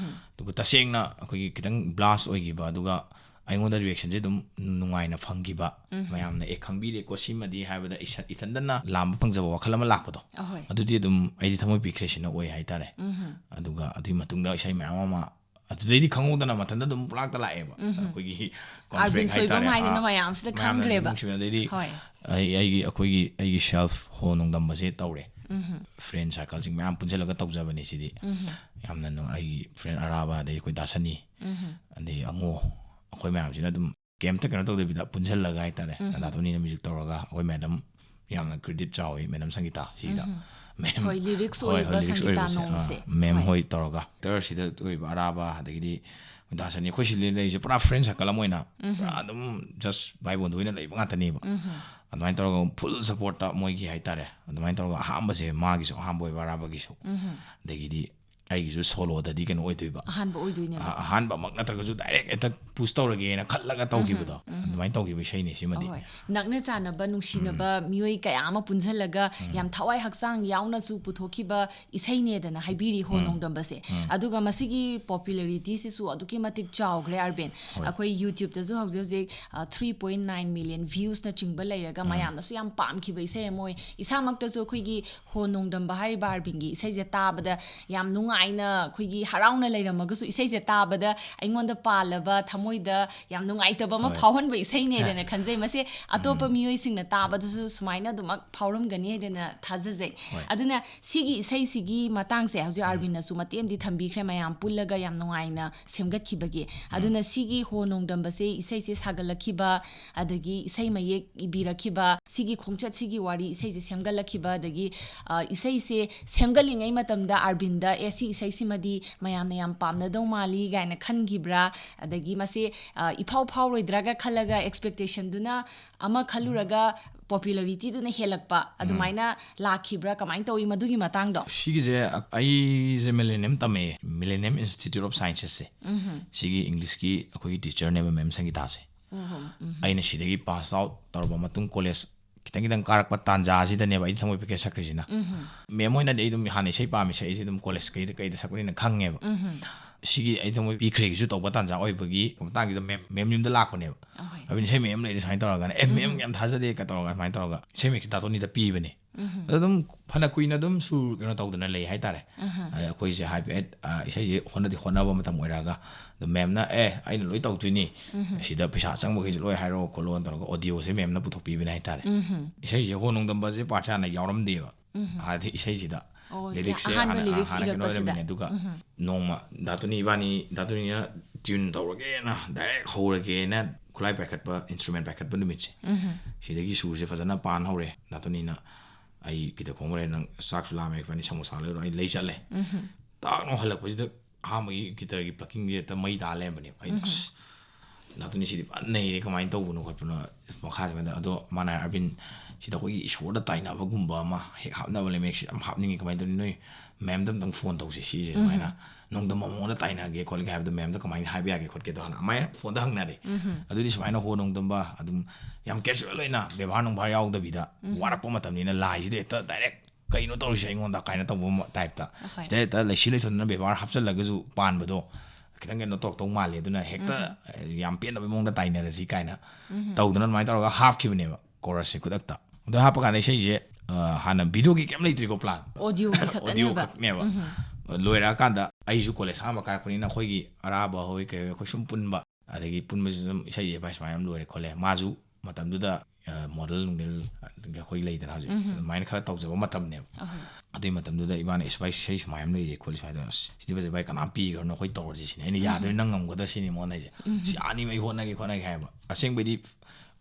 ꯑꯗꯨꯒ ꯇꯁꯦꯡꯅ ꯑꯩꯈꯣꯏꯒꯤ ꯈꯤꯇꯪ blast ꯑꯣꯏꯈꯤꯕ, ꯑꯗꯨꯒ ꯑꯩꯉꯣꯟꯗ reactionꯁꯦ ꯑꯗꯨꯝ ꯅꯨꯡꯉꯥꯏꯅ ꯐꯪꯈꯤꯕ, ꯃꯌꯥꯝꯅ "ꯑꯦ, ꯈꯪꯕꯤꯔꯦꯀꯣ ꯁꯤꯃꯗꯤ" ꯍꯥꯏꯕꯗ ꯏꯁꯥ-, ꯏꯊꯟꯗꯅ ꯂꯥꯝꯕ ꯐꯪꯖꯕ ꯋꯥꯈꯜ ꯑꯃ ꯂꯥꯛꯄꯗꯣ, ꯑꯍꯣꯏ꯫ ꯑꯗꯨꯗꯤ ꯑꯗꯨꯝ ꯑꯩꯗꯤ ꯊꯃꯣꯏ ꯄꯤꯈ꯭ꯔꯦ ꯁꯤꯅ ꯑꯣꯏ ꯍꯥꯏꯇꯥꯔꯦ꯫ ꯑꯗꯨꯒ ꯑꯗꯨꯒꯤ ꯃꯇꯨꯡꯗ ꯏꯁꯩ ꯃꯌꯥꯝ ꯑꯃ ꯑꯗꯨꯗꯩꯗꯤ ꯈꯪꯍꯧꯗꯅ ꯃꯊꯟꯇ ꯑꯗꯨꯝ ꯄꯨꯂꯥꯛꯇ ꯂꯥꯛꯑꯦꯕ꯫ ꯑꯩꯈꯣꯏꯒꯤ ꯑꯥꯔꯕꯤꯟ contract ꯁꯣꯏꯕꯝ ꯍꯥꯏꯇꯥꯔꯦ꯫ ꯍꯥꯏꯗꯅ ꯑꯥ, ꯃꯌꯥꯝꯁꯤꯗ ꯃꯌꯥꯝꯅ ꯈꯪꯈ꯭ꯔꯦꯕ꯫ ꯑꯗꯨꯝ ꯅꯨꯡꯁꯤꯕ꯫ ꯑꯗꯩꯗꯤ ꯍꯣꯏ꯫ ꯑꯩ, ꯑꯩꯒꯤ, ꯑꯩꯈꯣꯏꯒꯤ, ꯑꯩꯒꯤ self ꯍꯣ ꯅꯣꯡꯗꯝꯕꯁꯦ ꯇꯧꯔꯦ꯫ Friend circleꯁꯤꯡ ꯃꯌꯥꯝ ꯄꯨꯟꯁꯤꯜꯂꯒ ꯇꯧꯖꯕꯅꯦ ꯁꯤꯗꯤ꯫ ꯌꯥꯝꯅ ꯅꯨꯡ-, ꯑꯩꯒꯤ friend ꯑꯔꯥꯕ, ꯑꯗꯩ ꯑꯩꯈꯣꯏ ꯗꯥ ꯁꯅꯤ, ꯑꯗꯩ ꯑꯉꯣ, ꯑꯩꯈꯣꯏ ꯃꯌꯥꯝꯁꯤꯅ ꯑꯗꯨꯝ ꯀꯩꯝꯇ ꯀꯩꯅꯣ ꯇꯧꯗꯕꯤꯗ ꯄꯨꯟꯁꯤꯜꯂꯒ ꯍꯥꯏꯇꯥꯔꯦ꯫ ꯗꯥ ꯇꯣꯅꯤꯅ music ꯇꯧꯔꯒ ꯑꯩꯈꯣꯏ madam ꯌꯥꯝꯅ credit ꯆꯥꯎꯋꯤ, madam ꯁꯪꯒꯤꯇꯥ ꯁꯤꯗ꯫ Ma'am, ꯍꯣꯏ, lyrics ꯍꯣꯏ, ꯍꯣꯏ, ꯑꯣꯏꯕ lyrics ꯁꯪꯒꯤꯇꯥ ꯑꯣꯏꯕꯁꯦ, ꯑꯥ, ꯅꯣꯡꯁꯦ꯫ Ma'am ꯍꯣꯏ꯫ ꯍꯣꯏ ꯇꯧꯔꯒ꯫ Directorꯁꯤꯗ ꯑꯣꯏꯕ ꯑꯔꯥꯕ, ꯑꯗꯒꯤꯗꯤ ꯗꯥ ꯁꯅꯤ, ꯑꯩꯈꯣꯏ ꯁꯤꯗ ꯂꯩꯔꯤꯁꯦ ꯄꯨꯔꯥ friend circle ꯑꯃ ꯑꯣꯏꯅ ꯄꯨꯔꯥ ꯑꯗꯨꯝ just ꯚꯥꯏ ꯕꯣꯟꯗꯨ ꯑꯣꯏꯅ ꯂꯩꯕ ꯉꯥꯛꯇꯅꯦꯕ꯫ ꯑꯗꯨꯃꯥꯏꯅ ꯇꯧꯔꯒ full supportꯇ ꯃꯣꯏꯒꯤ ꯍꯥꯏꯇꯥꯔꯦ꯫ ꯑꯗꯨꯃꯥꯏꯅ ꯇꯧꯔꯒ ꯑꯍꯥꯟꯕꯁꯦ ꯃꯥꯒꯤꯁꯨ, ꯑꯍꯥꯟꯕ ꯑꯣꯏꯕ ꯑꯔꯥꯕꯒꯤꯁꯨ꯫ ꯑꯗꯒꯤꯗꯤ ꯑꯩꯒꯤꯁꯨ soloꯗꯗꯤ ꯀꯩꯅꯣ ꯑꯣꯏꯗꯣꯏꯕ꯫ ꯑꯍꯥꯟꯕ ꯑꯣꯏꯗꯣꯏꯅꯦꯕ꯫ ꯑ-, ꯑꯍꯥꯟꯕꯃꯛ ꯅꯠꯇ꯭ꯔꯒꯁꯨ direct ꯍꯦꯛꯇ push ꯇꯧꯔꯒꯦꯅ ꯈꯜꯂꯒ ꯇꯧꯈꯤꯕꯗꯣ꯫ ꯑꯗꯨꯃꯥꯏꯅ ꯇꯧꯈꯤꯕ ꯏꯁꯩꯅꯦ ꯁꯤꯃꯗꯤ꯫ ꯑꯍꯣꯏ꯫ ꯅꯛꯅ ꯆꯥꯟꯅꯕ, ꯅꯨꯡꯁꯤꯅꯕ ꯃꯤꯑꯣꯏ ꯀꯌꯥ ꯑꯃ ꯄꯨꯟꯁꯤꯜꯂꯒ ꯌꯥꯝ ꯊꯋꯥꯏ ꯍꯛꯆꯥꯡ ꯌꯥꯎꯅꯁꯨ ꯄꯨꯊꯣꯛꯈꯤꯕ ꯏꯁꯩꯅꯦꯗꯅ ꯍꯥꯏꯕꯤꯔꯤ ꯍꯣ ꯅꯣꯡꯗꯝꯕꯁꯦ꯫ ꯑꯗꯨꯒ ꯃꯁꯤꯒꯤ popularityꯁꯤꯁꯨ ꯑꯗꯨꯛꯀꯤ ꯃꯇꯤꯛ ꯆꯥꯎꯈ꯭ꯔꯦ, ꯑꯥꯔꯕꯤꯟ꯫ ꯍꯣꯏ꯫ ꯑꯩꯈꯣꯏ YouTubeꯇꯁꯨ ꯍꯧꯖꯤꯛ ꯍꯧꯖꯤꯛ, ꯑ, three point nine million viewsꯅꯆꯤꯡꯕ ꯂꯩꯔꯒ ꯃꯌꯥꯝꯅꯁꯨ ꯌꯥꯝ ꯄꯥꯝꯈꯤꯕ ꯏꯁꯩ ꯑꯃ ꯑꯣꯏ꯫ ꯏꯁꯥꯃꯛꯇꯁꯨ ꯑꯩꯈꯣꯏꯒꯤ ꯍꯣ ꯅꯣꯡꯗꯝꯕ ꯍꯥꯏꯔꯤꯕ ꯑꯥꯔꯕꯤꯟꯒꯤ ꯏꯁꯩꯁꯦ ꯇꯥꯕꯗ ꯌꯥꯝ ꯅꯨꯡꯉꯥꯏꯅ, ꯑꯩꯈꯣꯏꯒꯤ ꯍꯔꯥꯎꯅ ꯂꯩꯔꯝꯃꯒꯁꯨ ꯏꯁꯩꯁꯦ ꯇꯥꯕꯗ ꯑꯩꯉꯣꯟꯗ ꯄꯥꯜꯂꯕ ꯊꯃꯣꯏꯗ ꯌꯥꯝ ꯅꯨꯡꯉꯥꯏꯇꯕ ꯑꯃ ꯍꯣꯏ꯫ ꯐꯥꯎꯍꯟꯕ ꯏꯁꯩꯅꯦꯗꯅ ꯈꯟꯖꯩ꯫ ꯃꯁꯦ ꯑꯇꯣꯞꯄ ꯃꯤꯑꯣꯏꯁꯤꯡꯅ ꯇꯥꯕꯗꯁꯨ ꯁꯨꯃꯥꯏꯅ ꯑꯗꯨꯃꯛ ꯐꯥꯎꯔꯝꯒꯅꯤ ꯍꯥꯏꯗꯅ ꯊꯥꯖꯖꯩ꯫ ꯍꯣꯏ꯫ ꯑꯗꯨꯅ ꯁꯤꯒꯤ ꯏꯁꯩꯁꯤꯒꯤ ꯃꯇꯥꯡꯁꯦ ꯍꯧꯖꯤꯛ ꯑꯥꯔꯕꯤꯟꯅꯁꯨ ꯃꯇꯦꯛ ꯑꯃꯗꯤ ꯊꯝꯕꯤꯈ꯭ꯔꯦ, ꯃꯌꯥꯝ ꯄꯨꯜꯂꯒ ꯌꯥꯝ ꯅꯨꯡꯉꯥꯏꯅ ꯁꯦꯝꯒꯠꯈꯤꯕꯒꯤ꯫ ꯑꯗꯨꯅ ꯁꯤꯒꯤ ꯍꯣ ꯅꯣꯡꯗꯝꯕꯁꯦ ꯏꯁꯩꯁꯦ ꯁꯥꯒꯠꯂꯛꯈꯤꯕ, ꯑꯗꯒꯤ ꯏꯁꯩ ꯃꯌꯦꯛ ꯏꯕꯤꯔꯛꯈꯤꯕ, ꯁꯤꯒꯤ ꯈꯣꯡꯆꯠꯁꯤꯒꯤ ꯋꯥꯔꯤ ꯏꯁꯩꯁꯦ ꯁꯦꯝꯒꯠꯂꯛꯈꯤꯕ, ꯑꯗꯒꯤ, ꯑ, ꯏꯁꯩꯁꯦ ꯁꯦꯝꯒꯠꯂꯤꯉꯩ ꯃꯇꯝꯗ ꯑꯥꯔꯕꯤꯟꯗ, "ꯑꯦ, ꯁꯤ ꯏꯁꯩꯁꯤꯃꯗꯤ ꯃꯌꯥꯝꯅ ꯌꯥꯝ ꯄꯥꯝꯅꯗꯧ ꯃꯥꯜꯂꯤ" ꯀꯥꯏꯅ ꯈꯟꯈꯤꯕ꯭ꯔꯥ? ꯑꯗꯒꯤ ꯃꯁꯤ, ꯑ, ꯏꯐꯥꯎ ꯐꯥꯎꯔꯣꯏꯗ꯭ꯔꯥꯒ ꯈꯜꯂꯒ expectationꯗꯨꯅ ꯑꯃ ꯈꯜꯂꯨꯔꯒ popularityꯗꯨꯅ ꯍꯦꯜꯂꯛꯄ ꯑꯗꯨꯃꯥꯏꯅ ꯂꯥꯛꯈꯤꯕ꯭ꯔꯥ? ꯀꯃꯥꯏꯅ ꯇꯧꯏ ꯃꯗꯨꯒꯤ ꯃꯇꯥꯡꯗꯣ? ꯁꯤꯒꯤꯁꯦ ꯑ-, ꯑꯩꯁꯦ Millennium ꯇꯝꯃꯛꯑꯦ, Millennium Institute of Scienceꯁꯦ꯫ ꯁꯤꯒꯤ Englishꯀꯤ ꯑꯩꯈꯣꯏꯒꯤ teacherꯅꯦꯕ ma'am ꯁꯪꯒꯤꯇꯥꯁꯦ꯫ ꯑꯩꯅ ꯁꯤꯗꯒꯤ pass out ꯇꯧꯔꯕ ꯃꯇꯨꯡ, college ꯈꯤꯇꯪ ꯈꯤꯇꯪ ꯀꯥꯔꯛꯄ ꯇꯥꯟꯖꯥꯁꯤꯗꯅꯦꯕ ꯑꯩ ꯊꯃꯣꯏ ꯄꯦꯛꯀꯦ ꯁꯛꯈ꯭ꯔꯤꯁꯤꯅ꯫ ꯃꯦꯝ ꯍꯣꯏꯅꯗꯤ ꯑꯩ ꯑꯗꯨꯝ ꯍꯥꯟꯅ ꯏꯁꯩ ꯄꯥꯝꯃꯤ, ꯁꯛꯏꯁꯦ ꯑꯗꯨꯝ ꯀꯣꯂꯦꯖ ꯀꯩꯗ ꯀꯩꯗ ꯁꯛꯄꯅꯤꯅ ꯈꯪꯉꯦꯕ꯫ ꯁꯤꯒꯤ ꯑꯩ ꯊꯃꯣꯏ ꯄꯤꯈ꯭ꯔꯦꯒꯤꯁꯨ ꯇꯧꯕ ꯇꯥꯟꯖꯥ ꯑꯣꯏꯕꯒꯤ ꯃꯇꯥꯡꯁꯤꯗ ꯃꯦꯝ ꯃꯦꯝ ꯌꯨꯝꯗ ꯂꯥꯛꯄꯅꯦꯕ꯫ ꯑꯍꯣꯏ꯫ ꯑꯗꯨꯅ ꯏꯁꯩ ꯃꯌꯥꯝ ꯂꯩꯔꯦ ꯁꯨꯃꯥꯏꯅ ꯇꯧꯔꯒꯅ, "ꯑꯦ, ꯃꯦꯝ ꯌꯥꯝ ꯊꯥꯖꯗꯦ" ꯀ ꯇꯧꯔꯒ ꯁꯨꯃꯥꯏꯅ ꯇꯧꯔꯒ ꯏꯁꯩ ꯃꯌꯦꯛꯁꯦ ꯗꯥ ꯇꯣꯅꯤꯗ ꯄꯤꯕꯅꯦ꯫ ꯑꯗꯨꯝ ꯐꯅ ꯀꯨꯏꯅ ꯑꯗꯨꯝ ꯁꯨꯔ ꯀꯩꯅꯣ ꯇꯧꯗꯅ ꯂꯩ ꯍꯥꯏꯇꯥꯔꯦ꯫ ꯑꯗ ꯑꯩꯈꯣꯏꯁꯦ ꯍꯥꯏꯐꯦꯠ, ꯑ, ꯏꯁꯩꯁꯦ ꯍꯣꯠꯅꯗꯤ ꯍꯣꯠꯅꯕ ꯃꯇꯝ ꯑꯣꯏꯔꯛꯑꯒ, ꯑꯗꯣ ꯃꯦꯝꯅ, "ꯑꯦ, ꯑꯩꯅ ꯂꯣꯏ ꯇꯧꯗꯣꯏꯅꯤ, ꯁꯤꯗ ꯄꯩꯁꯥ ꯆꯪꯕꯈꯩꯁꯦ ꯂꯣꯏ ꯍꯥꯏꯔꯛꯑꯣ ꯈꯣꯠꯂꯣꯅ" ꯇꯧꯔꯒ ꯑꯣꯗꯤꯑꯣꯁꯦ ꯃꯦꯝꯅ ꯄꯨꯊꯣꯛꯄꯤꯕꯅꯦ ꯍꯥꯏꯇꯥꯔꯦ꯫ ꯏꯁꯩꯁꯦ ꯍꯣ ꯅꯣꯡꯗꯝꯕꯁꯦ ꯄꯥꯔꯠꯁꯦ ꯍꯥꯟꯅ ꯌꯥꯎꯔꯝꯗꯦꯕ꯫ ꯍꯥꯏꯗꯤ ꯏꯁꯩꯁꯤꯗ ꯑꯣ, ꯂꯤꯔꯤꯛꯁꯦ ꯑꯍꯥꯟꯕ ꯍꯥꯟꯅ, ꯂꯤꯔꯤꯛꯁ ꯍꯥꯟꯅ ꯀꯩꯅꯣ ꯏꯔꯛꯄꯁꯤꯗ꯫ ꯑꯣꯏꯔꯝꯃꯤꯅꯦ꯫ ꯑꯗꯨꯒ ꯅꯣꯡꯃ ꯗꯥ ꯇꯣꯅꯤ ꯏꯕꯥꯅꯤ, ꯗꯥ ꯇꯣꯅꯤꯅ ꯇ꯭ꯌꯨꯟ ꯇꯧꯔꯒꯦꯅ ꯗꯥꯏꯔꯦꯛ ꯍꯧꯔꯒꯦꯅ ꯈꯨꯠꯂꯥꯏ ꯄꯥꯏꯈꯠꯄ, ꯏꯟꯁꯇ꯭ꯔꯨꯃꯦꯟ ꯄꯥꯏꯈꯠꯄ ꯅꯨꯃꯤꯠꯁꯦ, ꯁꯤꯗꯒꯤ ꯁꯨꯔꯁꯦ ꯐꯖꯅ ꯄꯥꯟ ꯍꯧꯔꯦ꯫ ꯗꯥ ꯇꯣꯅꯤꯅ, "ꯑꯩ ꯀꯤꯗ ꯈꯣꯡꯕ ꯂꯩꯔꯦ, ꯅꯪ ꯆꯥꯛꯁꯨ ꯂꯥꯝꯃꯦ, ꯏꯕꯥꯅꯤ ꯁꯃꯣꯁꯥ ꯂꯩꯔꯨꯔꯣ", ꯑꯩ ꯂꯩ ꯆꯠꯂꯦ꯫ ꯇꯥꯛꯅ ꯍꯜꯂꯛꯄꯁꯤꯗ ꯑꯍꯥꯟꯕꯒꯤ ꯒꯤꯇꯔꯒꯤ ꯄ꯭ꯂꯛꯀꯤꯡꯁꯦ ꯍꯦꯛꯇ ꯃꯩ ꯇꯥ ꯂꯩꯔꯝꯕꯅꯦꯕ꯫ ꯑꯩꯅ, "ꯑꯁ, ꯗꯥ ꯇꯣꯅꯤ ꯁꯤꯗꯤ ꯐꯖꯅ ꯅꯩꯔꯦ, ꯀꯃꯥꯏꯅ ꯇꯧꯕꯅꯣ ꯈꯣꯠꯄꯅꯣ?" ꯃꯈꯥꯁꯦ ꯁꯨꯃꯥꯏꯅ ꯇꯧ-, ꯑꯗꯣ ꯃꯥꯅ ꯍꯥꯏ, "ꯑꯔꯕꯤꯟ, ꯁꯤꯗ ꯑꯩꯈꯣꯏꯒꯤ ꯏꯁꯣꯔꯗ ꯇꯥꯏꯅꯕꯒꯨꯝꯕ ꯑꯃ ꯍꯦꯛ ꯍꯥꯞꯅꯕ ꯂꯩ, ꯃꯌꯦꯛꯁꯤ ꯌꯥꯝ ꯍꯥꯞꯅꯤꯡꯉꯤ, ꯀꯃꯥꯏꯅ ꯇꯧꯅꯤ? ꯅꯣꯏ ꯃꯦꯝꯗ ꯑꯝꯇꯪ ꯐꯣꯟ ꯇꯧꯁꯦ, ꯁꯤꯁꯦ ꯁꯨꯃꯥꯏꯅ ꯅꯣꯡꯗꯝꯕ ꯃꯑꯣꯡꯗ ꯇꯥꯏꯅꯒꯦ ꯈꯣꯠꯂꯒꯦ ꯍꯥꯏꯕꯗꯣ ꯃꯦꯝꯗ ꯀꯃꯥꯏꯅ ꯍꯥꯏꯕ ꯌꯥꯒꯦ ꯈꯣꯠꯀꯦꯗꯣ" ꯍꯥꯟꯅ ꯑꯗꯨꯃꯥꯏꯅ ꯐꯣꯟꯗ ꯍꯪꯅꯔꯦ꯫ ꯑꯗꯨꯗꯤ ꯁꯨꯃꯥꯏꯅ ꯍꯣ ꯅꯣꯡꯗꯝꯕ ꯑꯗꯨꯝ ꯌꯥꯝ ꯀꯦꯖꯨꯋꯦꯜ ꯑꯣꯏꯅ ꯕꯦꯕꯥꯔ ꯅꯨꯡꯕꯥꯔ ꯌꯥꯎꯗꯕꯤꯗ, ꯋꯥꯔꯛꯄ ꯃꯇꯝꯅꯤꯅ ꯂꯥꯏꯁꯤꯗ ꯍꯦꯛꯇ ꯗꯥꯏꯔꯦꯛ "ꯀꯩꯅꯣ ꯇꯧꯔꯤꯁꯦ ꯑꯩꯉꯣꯟꯗ?" ꯀꯥꯏꯅ ꯇꯧꯕ ꯃ-, ꯇꯥꯏꯞꯇ꯫ ꯑꯍꯣꯏ꯫ ꯁꯤꯗ ꯍꯦꯛꯇ ꯂꯩꯁꯤ ꯂꯩꯊꯣꯟꯗꯅ ꯕꯦꯕꯥꯔ ꯍꯥꯞꯆꯜꯂꯒꯁꯨ ꯄꯥꯟꯕꯗꯣ ꯈꯤꯇꯪ ꯀꯩꯅꯣ ꯇꯧꯔꯛꯇꯧ ꯃꯥꯜꯂꯦ, ꯑꯗꯨꯅ ꯍꯦꯛꯇ, ꯑ, ꯌꯥꯝ ꯄꯦꯟꯗꯕꯩ ꯃꯑꯣꯡꯗ ꯇꯥꯏꯅꯔꯁꯤ ꯀꯥꯏꯅ ꯇꯧꯗꯅ ꯑꯗꯨꯃꯥꯏꯅ ꯇꯧꯔꯒ ꯍꯥꯞꯈꯤꯕꯅꯦꯕ ꯀꯣꯔꯁꯁꯦ ꯈꯨꯗꯛꯇ꯫ ꯑꯗꯣ ꯍꯥꯞꯄ ꯀꯥꯟꯗ ꯏꯁꯩꯁꯦ, ꯑ, ꯍꯥꯟꯅ ꯚꯤꯗꯤꯑꯣꯒꯤ ꯀꯩꯝ ꯂꯩꯇ꯭ꯔꯤꯀꯣ ꯄ꯭ꯂꯥꯟ꯫ ꯑꯣꯗꯤꯑꯣꯒꯤ ꯈꯛꯇꯅꯦꯕ꯫ ꯑꯣꯗꯤꯑꯣ ꯈꯛꯅꯦꯕ꯫ ꯂꯣꯏꯔꯛꯑꯀꯥꯟꯗ ꯑꯩꯁꯨ ꯀꯣꯂꯦꯖ ꯑꯍꯥꯟꯕ ꯀꯥꯔꯛꯄꯅꯤꯅ ꯑꯩꯈꯣꯏꯒꯤ ꯑꯔꯥꯕ ꯍꯣꯏ ꯀꯩ ꯍꯣꯏ ꯑꯩꯈꯣꯏ ꯁꯨꯝ ꯄꯨꯟꯕ, ꯑꯗꯒꯤ ꯄꯨꯟꯕꯁꯤꯗ ꯑꯗꯨꯝ ꯏꯁꯩ ꯚꯥꯏ ꯁꯨꯃꯥꯏꯅ ꯑꯃ ꯂꯣꯏꯔꯦ ꯈꯣꯠꯂꯦ꯫ ꯃꯥꯁꯨ ꯃꯇꯝꯗꯨꯗ, ꯑ, ꯃꯣꯗꯦꯜ ꯅꯨꯡꯗꯦꯜ ꯑꯩꯈꯣꯏ ꯂꯩꯗꯅ ꯍꯧꯖꯤꯛ, ꯑꯗꯨꯃꯥꯏꯅ ꯈꯔ ꯇꯧꯖꯕ ꯃꯇꯝꯅꯦꯕ꯫ ꯑꯗꯨꯏ ꯃꯇꯝꯗꯨꯗ ꯏꯕꯥꯅꯤ, "ꯏꯁ ꯚꯥꯏ, ꯏꯁꯩ ꯁꯨꯃꯥꯏꯅ ꯑꯃ ꯂꯩꯔꯦ ꯈꯣꯠꯂꯦ ꯁꯨꯃꯥꯏꯅ ꯇꯧꯔꯦ꯫ ꯑꯁ, ꯁꯤꯗꯤ ꯐꯖꯩ ꯚꯥꯏ, ꯀꯅꯥꯝ ꯄꯤꯈ꯭ꯔꯅꯣ, ꯑꯩꯈꯣꯏ ꯇꯧꯔꯁꯤ" ꯁꯤꯅꯤ꯫ ꯑꯩꯅ, "ꯌꯥꯗꯣꯏ, ꯅꯪ ꯉꯝꯒꯗ꯭ꯔꯥ?" ꯁꯤꯅꯤ ꯃꯉꯣꯟꯗ ꯍꯥꯏꯁꯦ꯫ "ꯁꯤ ꯌꯥꯅꯤ, ꯑꯩ ꯍꯣꯠꯅꯒꯦ ꯈꯣꯠꯅꯒꯦ" ꯍꯥꯏꯕ꯫ ꯑꯁꯦꯡꯕꯩꯗꯤ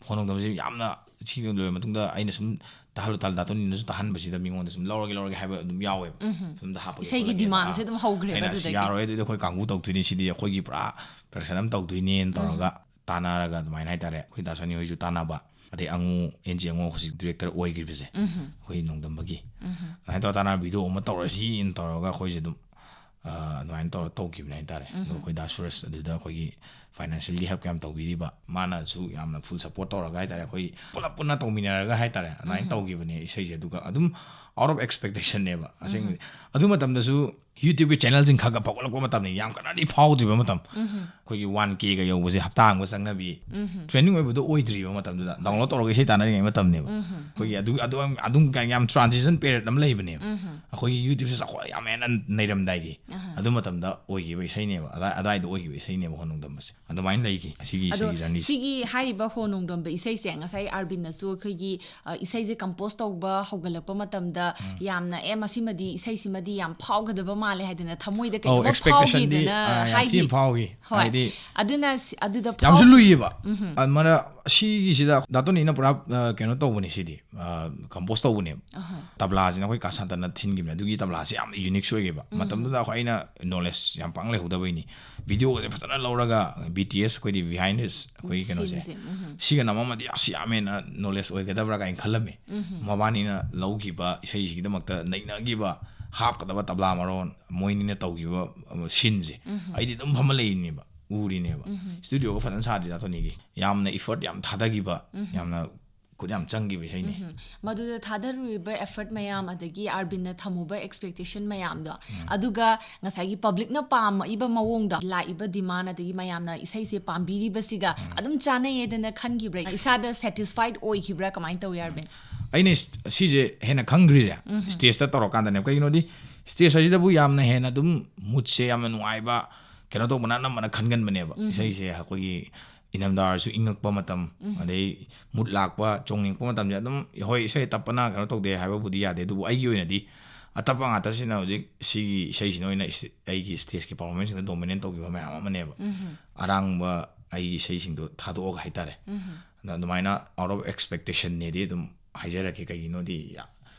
ꯐꯣꯟ ꯅꯣꯡꯗꯝꯁꯦ ꯌꯥꯝꯅ ꯁꯤ ꯂꯣꯏꯔ ꯃꯇꯨꯡꯗ ꯑꯩꯅ ꯁꯨꯝ ꯇꯥꯍꯜꯂꯨ ꯇꯥꯍꯜꯂꯨ, ꯗꯥ ꯇꯣꯅꯤꯅꯁꯨ ꯇꯥꯍꯟꯕꯁꯤꯗ ꯃꯤꯉꯣꯟꯗ ꯁꯨꯝ ꯂꯧꯔꯒꯦ ꯂꯧꯔꯒꯦ ꯍꯥꯏꯕ ꯑꯗꯨꯝ ꯌꯥꯎꯋꯦꯕ꯫ ꯐꯤꯂꯝꯗ ꯍꯥꯞꯄꯒꯦ ꯏꯁꯩꯒꯤ ꯈꯣꯠꯂꯒꯦ꯫ ꯗꯤꯃꯥꯟꯁꯦ ꯑꯥ꯫ ꯑꯗꯨꯝ ꯍꯧꯈ꯭ꯔꯦꯕ ꯑꯩꯅ, "ꯑꯁ, ꯑꯗꯨꯗꯒꯤ꯫ ꯌꯥꯔꯣꯏ, ꯑꯗꯨꯗꯤ ꯑꯩꯈꯣꯏ ꯀꯥꯡꯕꯨ ꯇꯧꯗꯣꯏꯅꯤ, ꯁꯤꯗꯤ ꯑꯩꯈꯣꯏꯒꯤ ꯄꯨꯔꯥ ꯄ꯭ꯔꯗꯛꯁꯟ ꯑꯃ ꯇꯧꯗꯣꯏꯅꯦꯅ" ꯇꯧꯔꯒ ꯇꯥꯟꯅꯔꯒ ꯑꯗꯨꯃꯥꯏꯅ ꯍꯥꯏꯇꯥꯔꯦ꯫ ꯑꯩꯈꯣꯏ ꯗꯥ ꯁꯅꯤ ꯍꯣꯏꯁꯨ ꯇꯥꯟꯅꯕ, ꯑꯗꯩ ꯑꯉꯨ, ꯑꯦꯟ ꯖꯤ ꯑꯉꯨ ꯍꯧꯖꯤꯛ ꯗꯤꯔꯦꯛꯇꯔ ꯑꯣꯏꯈ꯭ꯔꯤꯕꯁꯦ, ꯑꯩꯈꯣꯏ ꯅꯣꯡꯗꯝꯕꯒꯤ꯫ ꯑꯗꯨꯃꯥꯏꯅ ꯇꯧꯔ ꯇꯥꯟꯅꯔ ꯚꯤꯗꯤꯑꯣ ꯑꯃ ꯇꯧꯔꯁꯤꯅ ꯇꯧꯔꯒ ꯑꯩꯈꯣꯏꯁꯦ ꯑꯗꯨꯝ, ꯑ, ꯑꯗꯨꯃꯥꯏꯅ ꯇꯧꯔ ꯇꯧꯈꯤꯕꯅꯦ ꯍꯥꯏꯇꯥꯔꯦ꯫ ꯑꯗꯣ ꯑꯩꯈꯣꯏ ꯗꯥ ꯁꯨꯔꯁ ꯑꯗꯨꯗ ꯑꯩꯈꯣꯏꯒꯤ ꯐꯥꯏꯅꯥꯟꯁꯤꯌꯦꯜꯒꯤ ꯍꯦꯜꯞ ꯌꯥꯝ ꯇꯧꯕꯤꯔꯤꯕ, ꯃꯥꯅꯁꯨ ꯌꯥꯝꯅ ꯐꯨꯜ ꯁꯞꯄꯣꯔꯠ ꯇꯧꯔꯒ ꯍꯥꯏꯇꯥꯔꯦ, ꯑꯩꯈꯣꯏ ꯄꯨꯂꯞ ꯄꯨꯟꯅ ꯇꯧꯃꯤꯟꯅꯔꯒ ꯍꯥꯏꯇꯥꯔꯦ, ꯑꯗꯨꯃꯥꯏꯅ ꯇꯧꯈꯤꯕꯅꯦ ꯏꯁꯩꯁꯦ꯫ ꯑꯗꯨꯒ ꯑꯗꯨꯝ ꯑꯥꯎꯠ ꯑꯣꯐ ꯑꯦꯛꯁꯄꯦꯛꯇꯦꯁꯟꯅꯦꯕ ꯑꯁꯦꯡꯕꯗꯤ꯫ ꯑꯗꯨ ꯃꯇꯝꯗꯁꯨ ꯌꯨꯇ꯭ꯌꯨꯕꯀꯤ ꯆꯦꯅꯦꯜꯁꯤꯡ ꯈꯔ ꯈꯔ ꯐꯥꯎꯒꯠꯂꯛꯄ ꯃꯇꯝꯅꯤ, ꯌꯥꯝ ꯀꯟꯅꯗꯤ ꯐꯥꯎꯗ꯭ꯔꯤꯕ ꯃꯇꯝ꯫ ꯑꯩꯈꯣꯏꯒꯤ ꯋꯥꯟ ꯀꯦꯒ ꯌꯧꯕꯁꯦ ꯍꯞꯇꯥ ꯑꯃꯒ ꯆꯪꯅꯕꯤ, ꯇ꯭ꯔꯦꯟꯗꯤꯡ ꯑꯣꯏꯕꯗꯣ ꯑꯣꯏꯗ꯭ꯔꯤꯕ ꯃꯇꯝꯗꯨꯗ, ꯗꯥꯎꯟꯂꯣꯗ ꯇꯧꯔꯒ ꯏꯁꯩ ꯇꯥꯟꯅꯔꯤꯉꯩ ꯃꯇꯝꯅꯦꯕ꯫ ꯑꯩꯈꯣꯏꯒꯤ ꯑꯗꯨ ꯑꯗꯨ ꯑꯗꯨꯝ ꯀ-, ꯌꯥꯝ ꯇ꯭ꯔꯥꯟꯖꯤꯁꯟ ꯄꯦꯔꯤꯌꯗ ꯑꯃ ꯂꯩꯕꯅꯦꯕ꯫ ꯑꯩꯈꯣꯏꯒꯤ ꯌꯨꯇ꯭ꯌꯨꯕꯁꯦ ꯆꯥꯎꯈꯠ ꯌꯥꯝ ꯍꯦꯟꯅ ꯅꯩꯔꯝꯗꯥꯏꯒꯤ ꯑꯗꯨ ꯃꯇꯝꯗ ꯑꯣꯏꯈꯤꯕ ꯏꯁꯩꯅꯦꯕ, ꯑꯗꯥꯏ-, ꯑꯗꯥꯏꯗ ꯑꯣꯏꯈꯤꯕ ꯏꯁꯩꯅꯦꯕ ꯍꯣꯅꯨꯡ ꯗꯝꯕꯁꯦ꯫ ꯑꯗꯨꯃꯥꯏꯅ ꯂꯩꯈꯤ ꯑꯁꯤꯒꯤ ꯑꯗꯣ ꯏꯁꯩꯒꯤ ꯖꯔꯅꯤꯁꯦ꯫ ꯁꯤꯒꯤ ꯍꯥꯏꯔꯤꯕ ꯍꯣ ꯅꯣꯡꯗꯝꯕ ꯏꯁꯩꯁꯦ ꯉꯁꯥꯏ ꯑꯥꯔꯕꯤꯟꯅꯁꯨ ꯑꯩꯈꯣꯏꯒꯤ, ꯑ, ꯏꯁꯩꯁꯦ ꯀꯝꯄꯣꯖ ꯇꯧꯕ ꯍꯧꯒꯠꯂꯛꯄ ꯃꯇꯝꯗ ꯌꯥꯝꯅ, "ꯑꯦ, ꯃꯁꯤꯃꯗꯤ, ꯏꯁꯩꯁꯤꯃꯗꯤ ꯌꯥꯝ ꯐꯥꯎꯒꯗꯕ ꯃꯥꯜꯂꯦ" ꯍꯥꯏꯗꯅ ꯊꯃꯣꯏꯗ ꯑꯧ, ꯀꯩꯅꯣꯝꯃ expectationꯗꯤ, ꯐꯥꯎꯈꯤꯗꯅ ꯑ, ꯌꯥꯝ ꯍꯥꯏꯈꯤ꯫ ꯊꯤꯅ ꯐꯥꯎꯈꯤ꯫ ꯍꯣꯏ꯫ ꯍꯥꯏꯗꯤ ꯑꯗꯨꯅ ꯁꯤ-, ꯑꯗꯨꯗ ꯌꯥꯝꯁꯨ ꯐꯥꯎ- ꯂꯨꯏꯌꯦꯕ꯫ ꯑꯗꯨꯃꯥꯏꯅ ꯁꯤꯒꯤꯁꯤꯗ ꯗꯥꯇꯣꯟ ꯏꯅ ꯄꯨꯔꯥ, ꯑ, ꯀꯩꯅꯣ ꯇꯧꯕꯅꯦ ꯁꯤꯗꯤ, ꯑ, ꯀꯝꯄꯣꯖ ꯇꯧꯕꯅꯦꯕ꯫ ꯑꯍꯣꯏ꯫ ꯇꯕ꯭ꯂꯥꯁꯤꯅ ꯑꯩꯈꯣꯏ ꯀꯥ ꯁꯥꯟꯇꯅ ꯊꯤꯟꯈꯤꯕꯅꯦ꯫ ꯑꯗꯨꯒꯤ ꯇꯕ꯭ꯂꯥꯁꯦ ꯌꯥꯝꯅ ꯌꯨꯅꯤꯛꯁꯨ ꯑꯣꯏꯒꯦꯕ꯫ ꯃꯇꯝꯗꯨꯗ ꯑꯩꯈꯣꯏ, ꯑꯩꯅ ꯅꯣꯂꯦꯖ ꯌꯥꯝ ꯄꯥꯡ ꯂꯩꯍꯧꯗꯕꯩꯅꯤ꯫ ꯚꯤꯗꯤꯑꯣꯒꯁꯦ ꯐꯖꯅ ꯂꯧꯔꯒ ꯕꯤ ꯇꯤ ꯑꯦꯁ ꯑꯩꯈꯣꯏꯗꯤ ꯕꯤꯍꯥꯏꯟ ꯗꯤꯁ ꯑꯩꯈꯣꯏꯒꯤ ꯀꯩꯅꯣꯁꯦ, ꯁꯤꯟꯁꯦ, ꯎꯝ꯫ ꯁꯤꯒ ꯅꯝꯃꯝꯃꯗꯤ ꯑꯁ ꯌꯥꯝ ꯍꯦꯟꯅ ꯅꯣꯂꯦꯖ ꯑꯣꯏꯒꯗꯕ꯭ꯔꯥ ꯀꯥꯏꯅ ꯈꯜꯂꯝꯃꯤ꯫ ꯃꯕꯥꯅꯤꯅ ꯂꯧꯈꯤꯕ ꯏꯁꯩꯁꯤꯒꯤꯗꯃꯛꯇ ꯅꯩꯅꯈꯤꯕ, ꯍꯥꯞꯀꯗꯕ ꯇꯕ꯭ꯂꯥ ꯃꯔꯣꯟ, ꯃꯣꯏꯅꯤꯅ ꯇꯧꯈꯤꯕ, ꯑ, ꯁꯤꯟꯁꯦ ꯑꯩꯗꯤ ꯑꯗꯨꯝ ꯐꯝꯃ ꯂꯩꯔꯤꯅꯦꯕ, ꯎꯔꯤꯅꯦꯕ꯫ ꯏꯁꯇꯨꯗꯤꯑꯣꯒ ꯐꯖꯅ ꯁꯥꯗ꯭ꯔꯤ ꯗꯥꯇꯣꯅꯤꯒꯤ꯫ ꯌꯥꯝꯅ ꯏꯐꯔꯠ ꯌꯥꯝ ꯊꯥꯗꯈꯤꯕ, ꯌꯥꯝꯅ ꯈꯨꯠ ꯌꯥꯝ ꯆꯪꯈꯤꯕ ꯏꯁꯩꯅꯤ꯫ ꯎꯝ꯫ ꯃꯗꯨꯗ ꯊꯥꯗꯔꯨꯔꯤꯕ ꯑꯦꯐꯔꯠ ꯃꯌꯥꯝ, ꯑꯗꯒꯤ ꯑꯥꯔꯕꯤꯟꯅ ꯊꯝꯃꯨꯕ ꯑꯦꯛꯁꯄꯦꯛꯇꯦꯁꯟ ꯃꯌꯥꯝꯗꯣ, ꯎꯝ꯫ ꯑꯗꯨꯒ ꯉꯁꯥꯏꯒꯤ ꯄꯕ꯭ꯂꯤꯛꯅ ꯄꯥꯝꯃꯛꯏꯕ ꯃꯑꯣꯡꯗꯣ, ꯂꯥꯛꯏꯕ ꯗꯤꯃꯥꯟ, ꯑꯗꯒꯤ ꯃꯌꯥꯝꯅ ꯏꯁꯩꯁꯦ ꯄꯥꯝꯕꯤꯔꯤꯕꯁꯤꯒ ꯎꯝ꯫ ꯑꯗꯨꯝ ꯆꯥꯟꯅꯩꯌꯦꯗꯅ ꯈꯟꯈꯤꯕ꯭ꯔꯥ? ꯏꯁꯥꯗ ꯁꯦꯇꯤꯁꯐꯥꯏꯠ ꯑꯣꯏꯈꯤꯕ꯭ꯔꯥ? ꯀꯃꯥꯏꯅ ꯇꯧꯏ, ꯑꯥꯔꯕꯤꯟ? ꯑꯩꯅ ꯏꯁ-, ꯁꯤꯁꯦ ꯍꯦꯟꯅ ꯈꯪꯈ꯭ꯔꯤꯁꯦ ꯎꯝ꯫ ꯁ꯭ꯇꯦꯖꯇ ꯇꯧꯔꯀꯥꯟꯗꯅꯦ꯫ ꯀꯩꯒꯤꯅꯣꯗꯤ ꯁ꯭ꯇꯦꯖ ꯍꯥꯏꯁꯤꯗꯕꯨ ꯌꯥꯝꯅ ꯍꯦꯟꯅ ꯑꯗꯨꯝ ꯃꯨꯠꯁꯦ ꯌꯥꯝꯅ ꯅꯨꯡꯉꯥꯏꯕ, ꯀꯩꯅꯣ ꯇꯧꯕꯅ ꯑꯅꯝꯕꯅ ꯈꯟꯒꯟꯕꯅꯦꯕ꯫ ꯎꯝ꯫ ꯏꯁꯩꯁꯦ ꯑꯩꯈꯣꯏꯒꯤ ꯏꯅꯝꯗꯥꯔꯁꯨ ꯏꯪꯉꯛꯄ ꯃꯇꯝ, ꯎꯝ꯫ ꯑꯗꯩ ꯃꯨꯠ ꯂꯥꯛꯄ, ꯆꯣꯡꯅꯤꯡꯉꯛꯄ ꯃꯇꯝꯁꯦ ꯑꯗꯨꯝ, ꯍꯣꯏ, ꯏꯁꯩ ꯇꯞꯄꯅ ꯀꯩꯅꯣ ꯇꯧꯗꯦ ꯍꯥꯏꯕꯕꯨꯗꯤ ꯌꯥꯗꯦ, ꯑꯗꯨꯕꯨ ꯑꯩꯒꯤ ꯑꯣꯏꯅꯗꯤ ꯑꯇꯞꯄ ꯉꯥꯛꯇꯁꯤꯅ ꯍꯧꯖꯤꯛ ꯁꯤꯒꯤ ꯏꯁꯩꯁꯤꯅ ꯑꯣꯏꯅ ꯏꯁ-, ꯑꯩꯒꯤ ꯁ꯭ꯇꯦꯖꯀꯤ ꯄꯔꯐꯣꯔꯃꯦꯟꯁꯁꯤꯡꯗ ꯗꯣꯃꯤꯅꯦꯠ ꯇꯧꯈꯤꯕ ꯃꯌꯥꯝ ꯑꯃꯅꯦꯕ꯫ ꯎꯝ꯫ ꯑꯔꯥꯡꯕ ꯑꯩꯒꯤ ꯏꯁꯩꯁꯤꯡꯗꯣ ꯊꯥꯗꯣꯛꯑꯒ ꯍꯥꯏꯇꯥꯔꯦ꯫ ꯎꯝ꯫ ꯑꯗ ꯑꯗꯨꯃꯥꯏꯅ ꯑꯥꯎꯠ ꯑꯣꯐ ꯑꯦꯛꯁꯄꯦꯛꯇꯦꯁꯟꯅꯦꯗꯤ ꯑꯗꯨꯝ ꯍꯥꯏꯖꯔꯛꯀꯦ, ꯀꯩꯒꯤꯅꯣꯗꯤ ꯌꯥ-,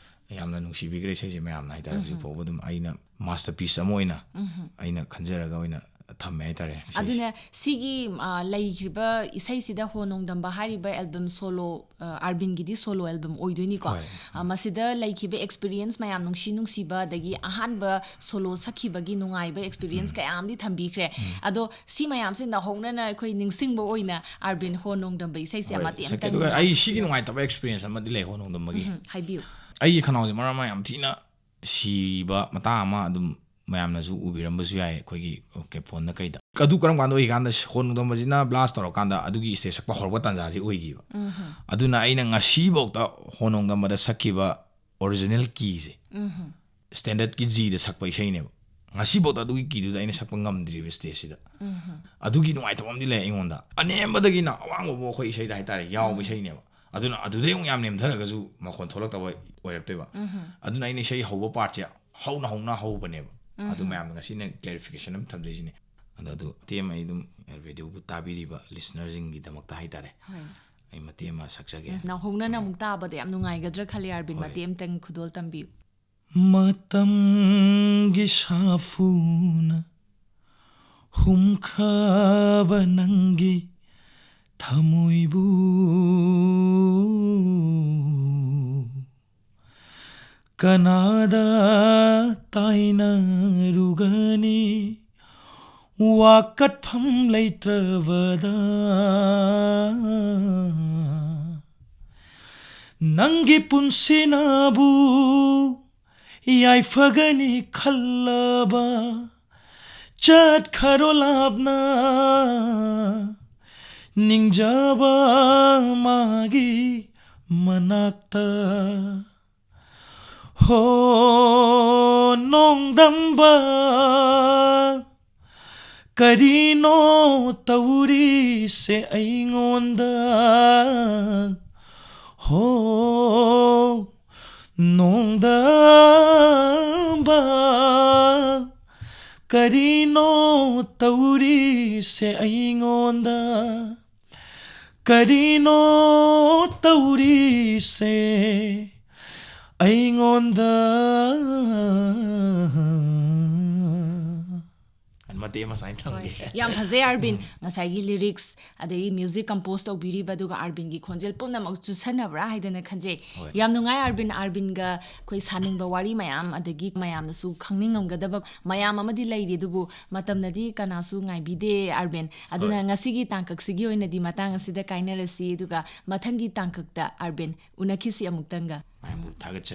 ꯌꯥꯝꯅ ꯅꯨꯡꯁꯤꯕꯤꯈ꯭ꯔꯦ ꯏꯁꯩꯁꯦ ꯃꯌꯥꯝꯅ ꯍꯥꯏꯇꯥꯔꯦ꯫ ꯎꯝ꯫ ꯍꯧꯖꯤꯛ ꯐꯥꯎꯕ ꯑꯗꯨꯝ ꯑꯩꯅ ꯃꯥꯁꯇꯔꯄꯤꯁ ꯑꯃ ꯑꯣꯏꯅ ꯎꯝ꯫ ꯑꯩꯅ ꯈꯟꯖꯔꯒ ꯑꯣꯏꯅ ꯊꯝꯃꯦ ꯍꯥꯏꯇꯥꯔꯦ ꯏꯁꯩꯁꯦ꯫ ꯑꯗꯨꯅ ꯁꯤꯒꯤ ꯑ, ꯂꯩꯈ꯭ꯔꯤꯕ ꯏꯁꯩꯁꯤꯗ ꯍꯣ ꯅꯣꯡꯗꯝꯕ ꯍꯥꯏꯔꯤꯕ ꯑꯦꯜꯕꯝ ꯁꯣꯂꯣ, ꯑ, ꯑꯥꯔꯕꯤꯟꯒꯤꯗꯤ ꯁꯣꯂꯣ ꯑꯦꯜꯕꯝ ꯑꯣꯏꯗꯣꯏꯅꯤꯀꯣ꯫ ꯍꯣꯏ꯫ ꯑ, ꯃꯁꯤꯗ ꯂꯩꯈꯤꯕ ꯑꯦꯛꯁꯄꯤꯔꯤꯌꯦꯟꯁ ꯃꯌꯥꯝ, ꯅꯨꯡꯁꯤ ꯅꯨꯡꯁꯤꯕ, ꯑꯗꯒꯤ ꯑꯍꯥꯟꯕ ꯁꯣꯂꯣ ꯁꯛꯈꯤꯕꯒꯤ ꯅꯨꯡꯉꯥꯏꯕ ꯑꯦꯛꯁꯄꯤꯔꯤꯌꯦꯟꯁ ꯀꯌꯥ ꯑꯃꯗꯤ ꯊꯝꯕꯤꯈ꯭ꯔꯦ꯫ ꯑꯗꯣ ꯁꯤ ꯃꯌꯥꯝꯁꯦ ꯅꯧꯍꯧꯅꯅ ꯑꯩꯈꯣꯏ ꯅꯤꯡꯁꯤꯡꯕ ꯑꯣꯏꯅ ꯑꯥꯔꯕꯤꯟ ꯍꯣ ꯅꯣꯡꯗꯝꯕ ꯏꯁꯩꯁꯦ ꯍꯣꯏ, ꯃꯇꯦꯛ ꯁꯛꯀꯦ꯫ ꯑꯃꯇꯪ ꯑꯗꯨꯒ ꯌꯥꯝ ꯑꯩ ꯁꯤꯒꯤ ꯅꯨꯡꯉꯥꯏꯇꯕ ꯑꯦꯛꯁꯄꯤꯔꯤꯌꯦꯟꯁ ꯑꯃꯗꯤ ꯂꯩ ꯍꯣ ꯅꯣꯡꯗꯝꯕꯒꯤ꯫ ꯎꯝ, ꯍꯥꯏꯕꯤꯌꯨ꯫ ꯑꯩꯒꯤ ꯈꯅꯥꯎꯁꯦ ꯃꯔꯛ ꯑꯃ ꯌꯥꯝ ꯊꯤꯅ ꯁꯤꯕ ꯃꯇꯥꯡ ꯑꯃ ꯑꯗꯨꯝ ꯃꯌꯥꯝꯅꯁꯨ ꯎꯕꯤꯔꯝꯕꯁꯨ ꯌꯥꯏ, ꯑꯩꯈꯣꯏꯒꯤ ꯐꯣꯟꯗ ꯀꯩꯗ꯫ ꯑꯗꯨ ꯀꯔꯝ ꯀꯥꯟꯗ ꯑꯣꯏꯒꯦ ꯀꯥꯟꯗ, ꯍꯣ ꯅꯣꯡꯗꯝꯕꯁꯤꯅ ꯕ꯭ꯂꯥꯁ ꯇꯧꯔꯀꯥꯟꯗ ꯑꯗꯨꯒꯤ ꯏꯁꯇꯦꯖ ꯁꯛꯄ ꯍꯧꯔꯛꯄ ꯇꯥꯟꯖꯥꯁꯤ ꯑꯣꯏꯈꯤꯕ꯫ ꯑꯗꯨꯅ ꯑꯩꯅ ꯉꯁꯤꯐꯥꯎꯗ ꯍꯣ ꯅꯣꯡꯗꯝꯕꯗ ꯁꯛꯈꯤꯕ ꯑꯣꯔꯤꯖꯤꯅꯦꯜ ꯀꯤꯁꯦ, ꯁ꯭ꯇꯦꯟꯗꯔꯠꯀꯤ ꯖꯤꯗ ꯁꯛꯄ ꯏꯁꯩꯅꯦꯕ꯫ ꯉꯁꯤꯐꯥꯎꯗ ꯑꯗꯨꯒꯤ ꯀꯤꯗꯨꯗ ꯑꯩꯅ ꯁꯛꯄ ꯉꯝꯗ꯭ꯔꯤꯕ ꯏꯁꯇꯦꯖꯁꯤꯗ꯫ ꯑꯗꯨꯒꯤ ꯅꯨꯡꯉꯥꯏꯇꯕ ꯑꯃꯗꯤ ꯂꯩ ꯑꯩꯉꯣꯟꯗ꯫ ꯑꯅꯦꯝꯕꯗꯒꯤꯅ ꯑꯋꯥꯡꯕꯐꯥꯎ ꯑꯩꯈꯣꯏ ꯏꯁꯩꯗ ꯍꯥꯏꯇꯥꯔꯦ ꯌꯥꯎꯕ ꯏꯁꯩꯅꯦꯕ꯫ ꯑꯗꯨꯅ ꯑꯗꯨꯗꯩ ꯑꯃꯨꯛ ꯌꯥꯝ ꯅꯦꯝꯊꯔꯒꯁꯨ ꯃꯈꯣꯟ ꯊꯣꯛꯂꯛꯇꯕ ꯑꯣꯏꯔꯛꯇꯣꯏꯕ꯫ ꯑꯗꯨꯅ ꯑꯩꯅ ꯏꯁꯩ ꯍꯧꯕ ꯄꯥꯔꯠꯁꯦ ꯍꯧꯅ ꯍꯧꯅ ꯍꯧꯕꯅꯦꯕ꯫ ꯑꯗꯨ ꯃꯌꯥꯝꯗ ꯉꯁꯤꯅ ꯀ꯭ꯂꯦꯔꯤꯐꯤꯀꯦꯁꯟ ꯑꯃ ꯊꯝꯖꯩꯁꯤꯅꯦ꯫ ꯑꯗꯣ ꯑꯗꯨ ꯃꯇꯦꯛ ꯑꯃ ꯑꯩ ꯑꯗꯨꯝ ꯔꯦꯗꯤꯑꯣꯕꯨ ꯇꯥꯕꯤꯔꯤꯕ ꯂꯤꯁꯅꯔꯁꯤꯡꯒꯤꯗꯃꯛꯇ ꯍꯥꯏꯇꯥꯔꯦ, ꯍꯣꯏ꯫ ꯑꯩ ꯃꯇꯦꯛ ꯑꯃ ꯁꯛꯆꯒꯦ꯫ ꯅꯧꯍꯧꯅꯅ ꯑꯃꯨꯛ ꯇꯥꯕꯗ ꯌꯥꯝ ꯅꯨꯡꯉꯥꯏꯒꯗ꯭ꯔꯥ ꯈꯜꯂꯤ, ꯑꯥꯔꯕꯤꯟ꯫ ꯍꯣꯏ꯫ ꯃꯇꯦꯛ ꯑꯃꯇꯪ ꯈꯨꯗꯣꯜ ꯇꯝꯕꯤꯌꯨ꯫ ꯃꯇꯝꯒꯤ ꯁꯥꯐꯨꯅ ꯍꯨꯝꯈ꯭ꯔꯕ ꯅꯪꯒꯤ ꯊꯃꯣꯏꯕꯨ ꯀꯅꯥꯗ ꯇꯥꯏꯅꯔꯨꯒꯅꯤ? ꯋꯥꯀꯠꯐꯝ ꯂꯩꯇ꯭ꯔꯕꯗ ꯅꯪꯒꯤ ꯄꯨꯟꯁꯤꯅꯕꯨ ꯌꯥꯏꯐꯒꯅꯤ ꯈꯜꯂꯕ ꯆꯠꯈꯔꯣ ꯂꯥꯞꯅ ꯅꯤꯡꯖꯕ ꯃꯥꯒꯤ ꯃꯅꯥꯛꯇ꯫ ꯍꯣ ꯅꯣꯡꯗꯝꯕ, ꯀꯔꯤꯅꯣ ꯇꯧꯔꯤꯁꯦ ꯑꯩꯉꯣꯟꯗ? ꯍꯣ ꯅꯣꯡꯗꯝꯕ, ꯀꯔꯤꯅꯣ ꯇꯧꯔꯤꯁꯦ ꯑꯩꯉꯣꯟꯗ? ꯀꯔꯤꯅꯣ ꯇꯧꯔꯤꯁꯦ ꯑꯩꯉꯣꯟꯗ? ꯃꯇꯦꯛ ꯑꯃ ꯁꯨꯃꯥꯏꯅ ꯊꯝꯒꯦ꯫ ꯌꯥꯝ ꯐꯖꯩ ꯑꯥꯔꯕꯤꯟ꯫ ꯉꯁꯥꯏꯒꯤ ꯂꯤꯔꯤꯛꯁ, ꯑꯗꯒꯤ ꯃ꯭ꯌꯨꯖꯤꯛ ꯀꯝꯄꯣꯖ ꯇꯧꯕꯤꯔꯤꯕ, ꯑꯗꯨꯒ ꯑꯥꯔꯕꯤꯟꯒꯤ ꯈꯣꯟꯖꯦꯜ ꯄꯨꯝꯅꯃꯛ ꯆꯨꯁꯟꯅꯕ꯭ꯔꯥ ꯍꯥꯏꯗꯅ ꯈꯟꯖꯩ꯫ ꯍꯣꯏ꯫ ꯌꯥꯝ ꯅꯨꯡꯉꯥꯏ ꯑꯥꯔꯕꯤꯟ꯫ ꯑꯥꯔꯕꯤꯟꯒ ꯑꯩꯈꯣꯏ ꯁꯥꯅꯤꯡꯕ ꯋꯥꯔꯤ ꯃꯌꯥꯝ, ꯑꯗꯒꯤ ꯃꯌꯥꯝꯅꯁꯨ ꯈꯪꯅꯤꯡꯉꯝꯒꯗꯕ ꯃꯌꯥꯝ ꯑꯃꯗꯤ ꯂꯩꯔꯤ, ꯑꯗꯨꯕꯨ ꯃꯇꯝꯅꯗꯤ ꯀꯅꯥꯁꯨ ꯉꯥꯏꯕꯤꯗꯦ ꯑꯥꯔꯕꯤꯟ꯫ ꯑꯗꯨꯅ ꯍꯣꯏ꯫ ꯉꯁꯤꯒꯤ ꯇꯥꯡꯀꯛꯁꯤꯒꯤ ꯑꯣꯏꯅꯗꯤ ꯃꯇꯥꯡ ꯑꯁꯤꯗ ꯀꯥꯏꯅꯔꯁꯤ, ꯑꯗꯨꯒ ꯃꯊꯪꯒꯤ ꯇꯥꯡꯀꯛꯇ ꯑꯥꯔꯕꯤꯟ ꯎꯅꯈꯤꯁꯤ ꯑꯃꯨꯛꯇꯪꯒ꯫ ꯃꯌꯥꯝꯕꯨ ꯊꯥꯒꯠꯆꯔꯤ꯫